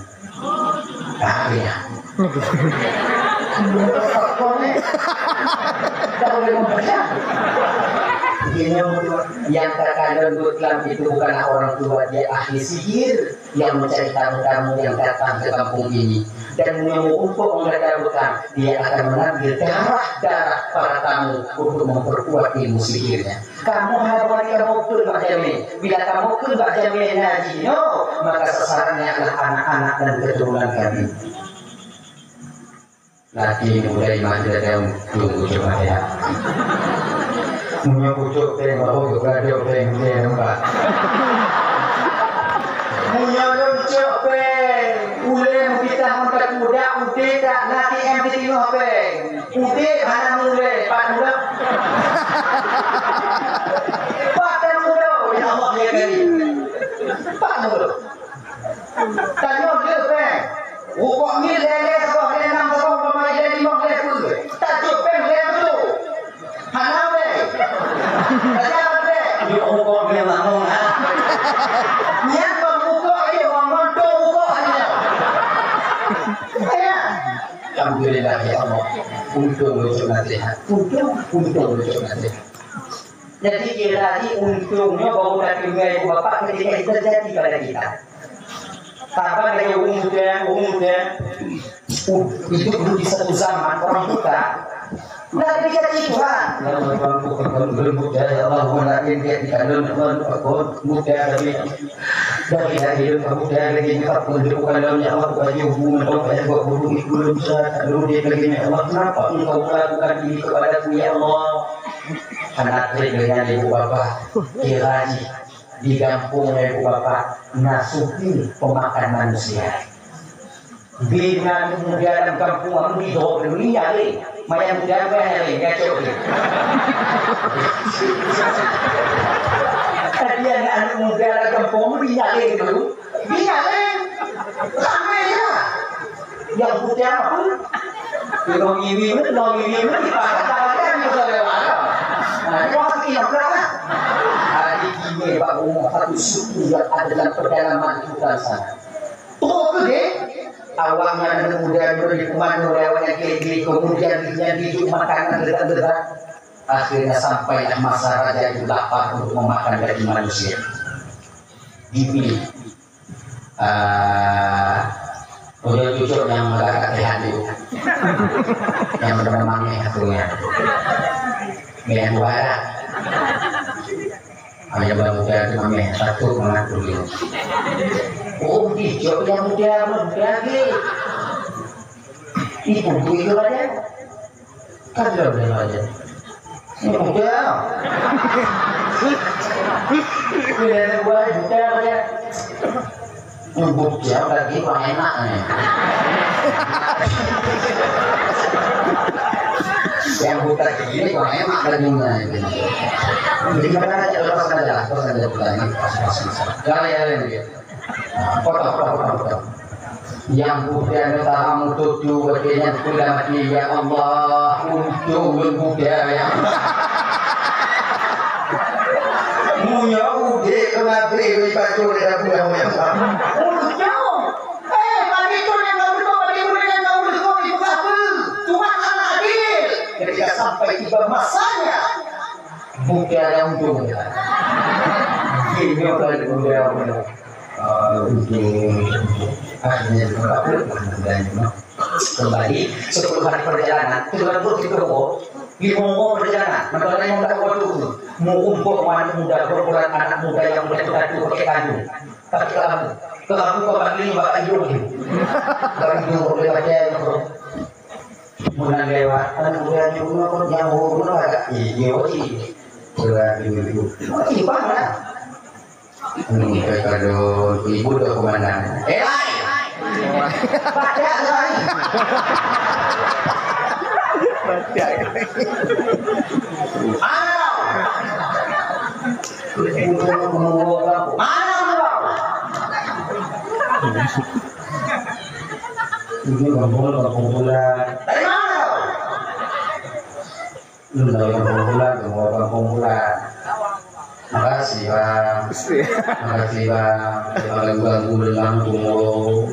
Ah, iya. Ka ulèe meubadan. Inoe meutuah. Nyang takalon buet lam itu bukanlah orang tua, dia ahli sihir. Yang mencari tamu-tamu yang datang ke kampung ini. Dan menyuruh untuk menggata hutang, dia akan mengambil darah-darah para tamu untuk memperkuat ilmu sihirnya. Kamu hana boleh kamu pun Bak Jamil. Bila kamu pun Bak Jamil ngaji, no, maka sasarannya adalah anak-anak dan keturunan kami. Laki muda iman tidak tahu tu kucuk mata. Meunyoe kucuk péng baru juga ada péng dia nampak. Meunyoe lôn cok péng, ulèe meupitah ngon taku dak udép dak laki em sitingoh péng. Udép hana mulai, pat mula. Pat mula, ya Allah, ya Karim. Pat mula. Tanyoe le péng. Rukok miet lhèe-lhèe saboh, lhèe nam saboh, umpama lhèe limong, lhèe peuet. Tajok péng lhèe peuet. Hana wèh. Tajak péng. Jok rukok miet limong, ha? Nyan bang rukok aja, bang montong rukok aja. Ya. Alhamdulillah, ya Allah. Untung lôn cok nasihat. Untung, untung lôn cok nasihat. Jadi, kira lagi untungnya baru tateumèe ibu bapak ketika itu terjadi pada kita. Saban lagèe ureueng muda, ureueng muda, uh, hidup dulu di satu zaman orang buta. Nggak dicaci Tuhan. Ya Allah, Tuhan, bukan ureueng muda, ya Allah, Tuhan, lagi dia di kandung, Tuhan, bukan muda, tapi dari lahir kamu tiada lagi nyekap pun bukan dalam, ya Allah, bukan hubungan, bukan buat buruk itu belum bisa, tak dulu dia lagi, ya Allah, kenapa Engkau melakukan ini kepadaku, ya Allah? Anak kecil dengan ibu bapa, dia rajin. Di gampông lé ibu bapak na suku pemakan manusia. Bina muda lam gampông amu di doh dulu ni nyalé. Maya muda apa nyalé, gacok dia. Tapi anak muda lam gampông amu di nyalé dulu. Di nyalé. Ramai ya. Yang putih apa? Yang iwi ni, yang iwi ni, di pasar, pasar, di pasar lewat. Nah, ini orang sini yang pernah. Hari ini, Pak Umar, satu suku yang ada dalam pedalaman hutan sana. Tuh, tu deh. Awaknya anak muda dulu di Kumano, lewatnya ke, di, kemudian dia dijuk makanan dekat-dekat. Akhirnya sampailah masa raja itu lapar untuk memakan daging manusia. Dipilih. Ah, udah cucuk yang agak sehat tu. Yang bernama Meh satunya. Meh yang buara. Hanya baru dia tu Meh satu mengatur dia. Oh, cucuk yang muda, muda lagi. Ibu tu itu aja. Kan sudah boleh aja. Ini muda. Pilihan buah muda aja. Nyebut jam lagi kurang enak ni. Yang buta gini kurang enak dagingnya itu. Jadi, mana aja, lepas aja lah, lepas aja buta ini, pas, pas, pas. Jangan, jangan, jangan. Nah, potong, potong, potong, potong. Yang buta ini tamu tutu, wakilnya sudah mati, ya Allah, untung buta, ya Allah. Munyok udeh ke maghrib, dipacu di dapur, ya Allah. Untung. Eh, bagi tu yang kamu dua, bagi tu yang kamu dua, itu apa? Tuhan anak adil. Ketika sampai tiba masanya, bukan ada untung. Ini bukan untung. Ah, untung. Akhirnya, kembali, sepuluh hari perjalanan, itu kan pun kita Di Monggo perjalanan, maka dari Monggo waktu itu, meurumpok anak muda, berukuran anak muda yang betul-betul pakai kandung. Pakai kelabu. Kelabu kau bak lima, bak hidung ni. Bak hidung, bak lima, bak hidung. Meunan lewat, anak muda ni, bunoe kau nyang bunoe agak, iya, iya. Berat dulu. Oh, iya, bang, lah. Hmm, kado ibu dah komandan. Eh, lai! Baca, lai! Baca. Mana? Mana? Ini kampung, kampung pula. Dari mana? Lôn dari Kampung Bulan, kamoe Kampung Bulan. Makasih, Bang. Makasih, Bang. Jangan ganggu-ganggu lôn lam tunggu.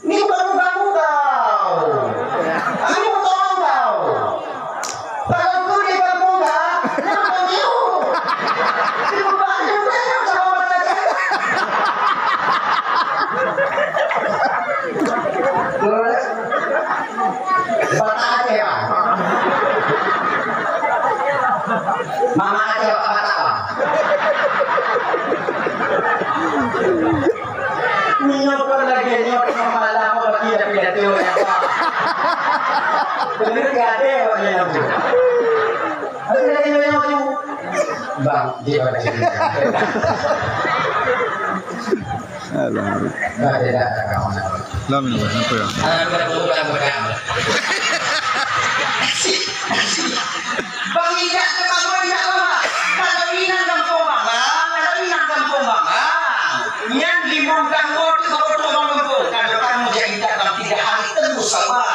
Ini bukan ganggu kau. Ini bukan ganggu kau. Kalau kau di kampung dah, jangan ganggu. Di rumah, di rumah, jangan sama orang lain. Terus? Batak Aceh, Bang. Mama Aceh, Batak, Bang. Nyoe kon lagèe nyoe, nyoe malam, Bang, bagi dah pidato, ya, Bang. Bener ke ada, Bang, yang tu? Ada lagi yang tu? Bang, dia pada cerita. Alah. Nah, dia dah tak kawan. Lam ni, apa ya? Bang Ijak ke Bang Ijak, Bang. Kalau inang gampông Bang, kalau inang gampông Bang, nyan limong tahun tu kau potong Bang gampông. Kalau kamu jadi Ijak Bang, tiga hari temu sabar.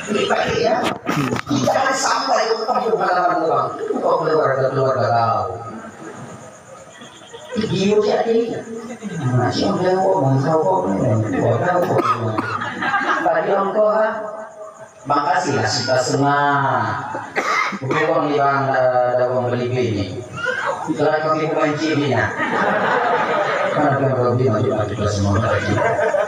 Ini pakai ya. Tiga hari sampai ke kampung halaman Bang. Itu kau keluarga-keluarga kau. Giyueng siat jih. Masih ada orang bangsa kok ni. Orang kok ni. Tadi orang kau ha? Makasih lah suka semak. Bukan ni bang, eh, dah orang beli ni. Itulah kau tipu mancing ni nah. Mana kau beli maju-maju kita semua tadi.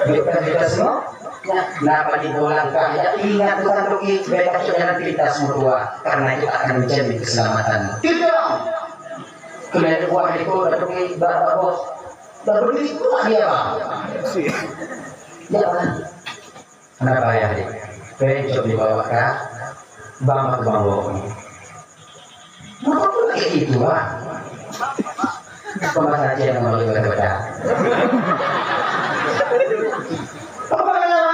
Bukan kita semua. Nah, nah, pada bolang kah, ya, ingat Tuhan rugi, bebas jalan pintas mertua, karena itu akan menjamin keselamatan. Tidak. Kena buah itu, tapi bak bos. Dah beli kuah dia, Bang. Ya, Bang. Kenapa ya, Dik? Pencok dibawa ke Bang, ke Bang Wong. Kenapa pun kayak gitu, Bang? Pembaca yang mau lebih berbeda. Apa nama?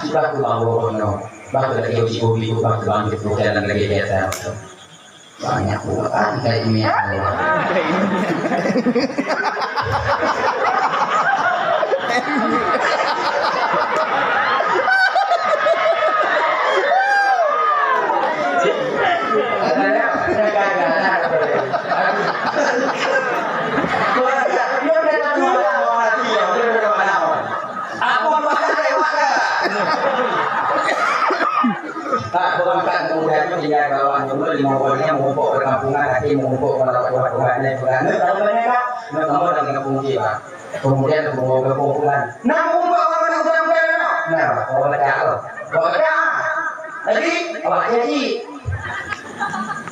Sebab ke Bang Wong, no. Bang, lagi uji kopi, Bang, Bang, itu jalan lagi biasa. Banyak Quran kayak ini ya Allah. Aku makan lewat dah. Tak, berangkat muda tu tinggal kawan dulu, lima orang yang mengumpul perkampungan, lagi mengumpul kalau kuat-kuat ni, bukan. Ni tahu banyak tak? Ni kamu dah kena kunci, Pak. Kemudian mengumpul kumpulan. Nah, mengumpul orang mana bukan bukan, nah. Nah, orang baca tu. Orang baca. Lagi, awak jadi.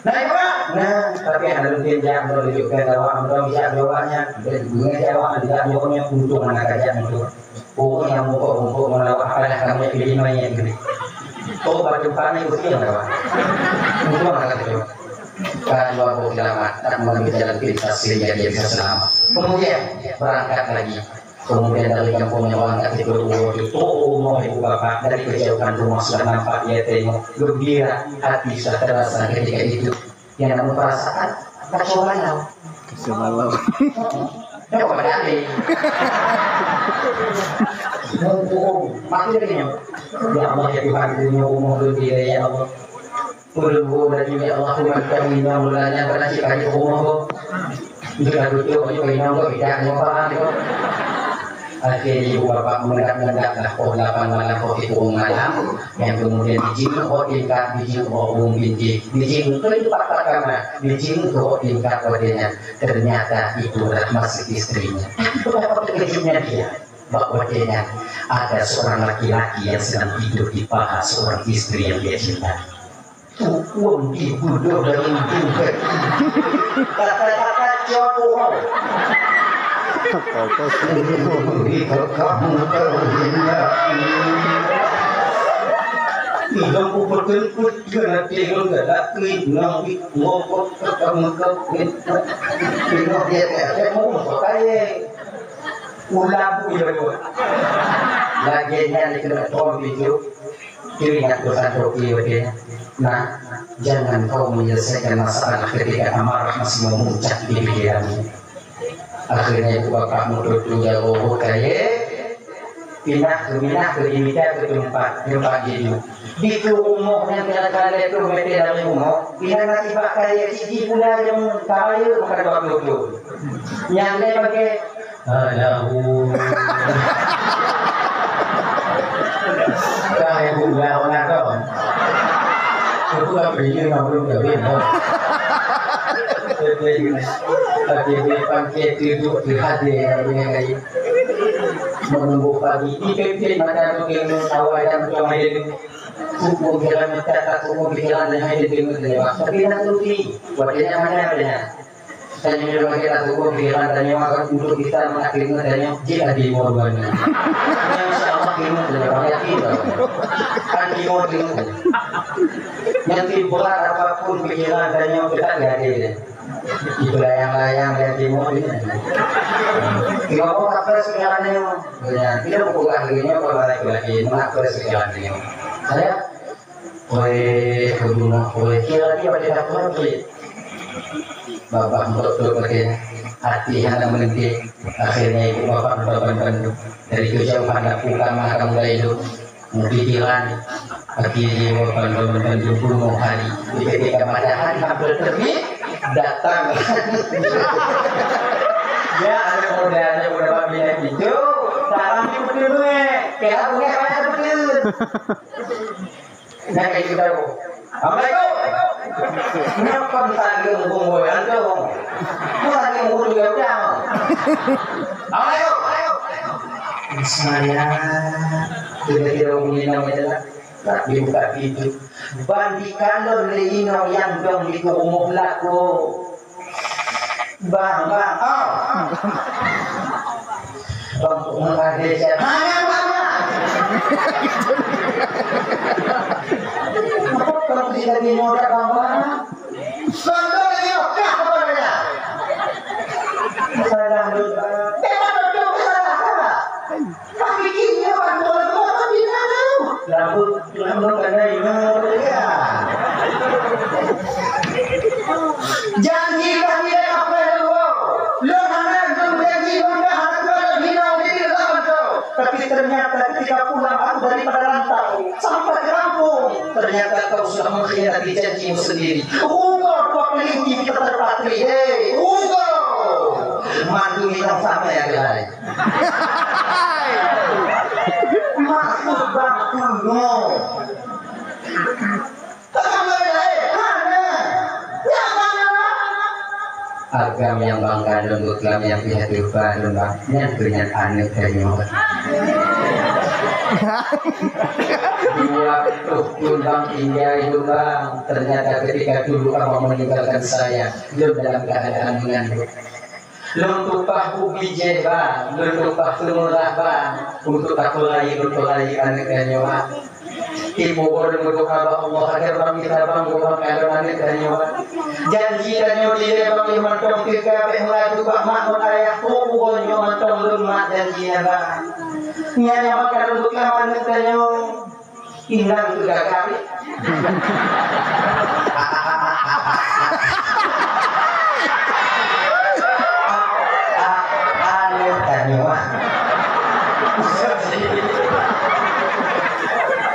Nah, itu kan? Nah, tapi yang ada mungkin dia menunjukkan bahwa orang bisa jawabnya. Dia guna jawab, tidak jawabnya, untung anak kerja itu. Pokoknya mupok-mupok meulawa apalah kamoe pilih main. Oh, batu panas usia dah. Untung anak kerja. Kan dua boh selamat, tak mengambil jalan pintas sehingga dia bisa selamat. Kemudian berangkat lagi. Kemudian dari kampung yang orang kata itu, oh, itu, oh, rumah ibu bapak dari kejauhan rumah sudah nampak, dia tengok, gembira hati sudah terasa ketika itu. Yang namun perasaan kacau balau. Kacau balau. Heeh. Coba balik. Mumpung. Maksudnya, ya Allah, ya Tuhan, punya umur lebih, ya Allah. Ulun bu laju, ya Allah, umat kami yang mulanya pernah cik kali umur. Jika tutup, jika inong, kok tidak, kok paham, kok. Akhirnya ibu bapak mengendap-endap lah, oh, delapan malam, oh, itu malam. Yang kemudian dijinguk tingkat, dijinguk umum binti, dijinguk ke empat perkara, dijinguk ke tingkat badannya. Ternyata itulah masih istrinya. Betapa terkejutnya dia, bahwa dia ada seorang laki-laki yang sedang tidur di paha seorang istri yang dia cintai. Tukang di budoh dari ujung kaki. Kata-kata siapa kau? Kata-kata siapa? Di kekah muka hina. Ilong ku beuteumpeuet keu nanti lôn galak keu inong di ngokot kekah muka hina. Inong dia, dia, dia mau muka kaya. Ulah bu ya, Bu. Lagèe nyan dikeue tom bijôh. Teuingat peusan Toki watèe nyan. Nah, jangan kau menyelesaikan masalah ketika amarah masih memuncak di pikiranmu. Akhirnya ibu bapak meuteutu jaroe rhot kayèe, pinah keu, pinah keu, dimita keu teumpat, teumpat jiduek. Dikeue rumoh nyang kira-kira lhèe ploh meter dari rumoh, inan na sibak kayèe, siji pula nyang kayèe bukan dua ploh thôn. Nyang lhèe pakai Alahu. Kah ibu ulah orang kau. Aku tak pergi nak belum kahwin tau. Tapi dia pangkat tu tu hadir yang punya kayu. Menunggu pagi di pempek mata tu kena tawa dan macam lain. Hukum jalan mencatat hukum pikiran dan hanya dengan lewat. Tapi nak turuti. Buat dia macam apa? Tanyoe lagèe tapeugah pikiran tanyoe akan untuk kita mengakhiri tanyoe jih adi moe dua nyan. Insya Allah timu tanyoe, yakin tanyoe. Kan timu, timu. Nanti berat apapun pikiran tanyoe, kita gade deh. Itu layang-layang dan timu ini. Timu apa kata sekarang ni? Ya, kita bukan lagi ni, kalau lagi-lagi, mengapa sekarang ni? Saya Wéh, keubeungoh, wéh, kira lagi watèe dapur, wéh. Babah meurok-rok watèe nyan, até hana meulintèe. Akhirnya ibu bapak ban-ban dari kejauhan lakukan makan mulai itu. Pikiran, akhirnya ibu bapak ban-ban puluh hari. Di ketika matahari hampir terbit, datang. Ya, anak muda, anak muda, Pak Bina itu, tak ambil betul, eh. Kira punya banyak betul. Nah, kayak gitu. Assalamualaikum. Kenapa misalnya ngomong boy antum? Bukan lagi ngomong juga udah. Assalamualaikum. Saya tiba-tiba bunyi namanya lah. Tak dibuka pintu. Bandi kalon lé inong nyang dong di rumoh lakoe. Bang, bang, oh. Bang, bang, ada siapa? Hana, bang, bang. Apa kalau tidak dinoda, bang, bang? Selalu dia kah kepadanya? Salah, bang. Memang betul salah, salah. Tapi kini orang tua tua tu tidak tahu. Lalu, lalu kena ingat, ya. Janji kami dah apa dulu? Lo hana tu janji lo dah hana tu ada bina diri dalam tu. Tapi ternyata ketika pulang aku daripada rantau sampai ke kampung, ternyata kau sudah mengkhianati janjimu sendiri. Rugoe dua kelinci kita terpatri, hei, rugoe. Mandu minang sama ya, guys. Maksud bang kuno. Agam nyang bangga lôn buet lam nyang pih ateueh ba lôn bang, nyan keuh nyan aneuk tanyoe. Dua puluh thôn bang tinggai lôn bang, ternyata ketika dulu abang meninggalkan saya, lôn dalam keadaan mengandung. Lôn tumpah ubi jih bang, lôn tumpah seumeurah bang, untuk tapeurayeuk lôn peurayeuk aneuk tanyoe bang. Tipu ureueng meudoa bak Allah agar bang kita bang gobang kalon aneuk tanyoe bang. Janji tanyoe dilèe bang lheuh mantong teuka bèk meulaju bak mak ngon ayah, peue uroe nyoe mantong lôn mat janji nyan bang. Nyan nyang bak kalon beukeulawan aneuk tanyoe. Inong tu gagal. Aneuk tanyoe.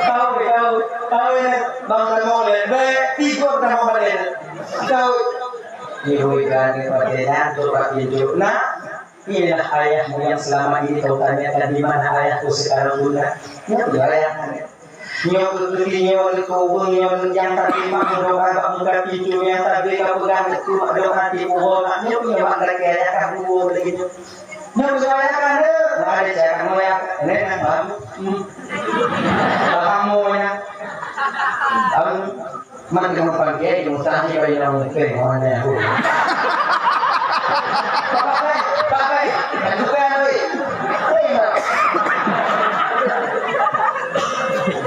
Tahu, tahu, tahu ya, bang tanyoe le, be, tiga tanyoe balik. Tahu. Ibu ikan ni pada nyan tu bak pintu. Nah, Inilah ayahmu yang selama ini kau tanyakan di mana ayahku sekarang, Bunda. Nyoe ayah. Nyoe keuti nyoe keu ureueng nyoe nyang tapi mak doa bak muka pintu nyang tapi ka peugah keu mak doa di puho mak nyoe nyoe mak lagi ayah ka buo lagi nyoe. Nyoe ayah kan deh. Ada cara nyoe ya. Nenek bang. Hmm. Paham mo ya. Bang. Man kamoe pangke, kamoe sah ni bagi orang mungkin, orang yang aku. Bapak, bapak, bapak, bapak, bapak, bapak.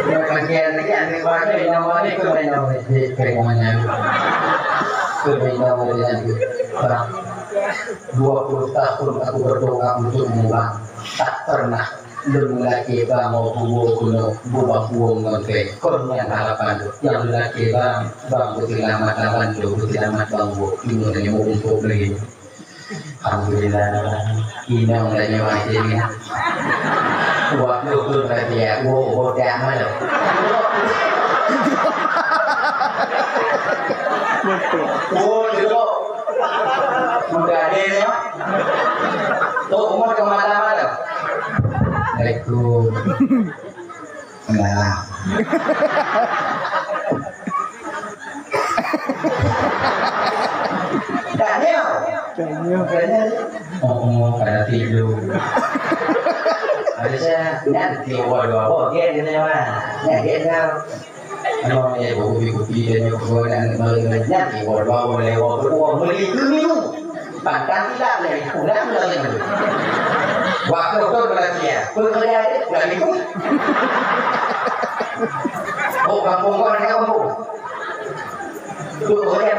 Ya, pangke ni kan, ni bagi orang ni, aku main orang ni, kayak orang yang aku. Aku main orang ni, aku. Dua puluh tahun aku berdoa untuk mubang, tak pernah. Lôn lakée bang, oh, buwoe keunoe, bubak buwoe ngon pèng. Kon nyan harapan lôn. Nyang lôn lakée bang, bang beuseulamat laban lôn, beuseulamat bang buwoe. Inong tanyoe meuumpok lé. Alhamdulillah. Inong tanyoe até nyan. Waktu tu tadi ya, oh, bodoh amat lôn. Oh, dulu. Muda dia ni, Mak. Tu umur kemana-mana. Assalamualaikum. Nah. Tanya. Tanya. Oh, oh, kada tidur. Ada saya nanti dua-dua, oh, dia kena mana? Ya, dia tahu. Nyoe nyoe kupi-kupi dan nyoe kupi dan nyoe nyoe nyan iwoe dua woe lewat berdua beli keu minum. Pantang tidak dari pulang lagi. Waktu tu berarti ya, pekerja dia lagi tu. Oh, kampung kau ada kampung. Tu kerja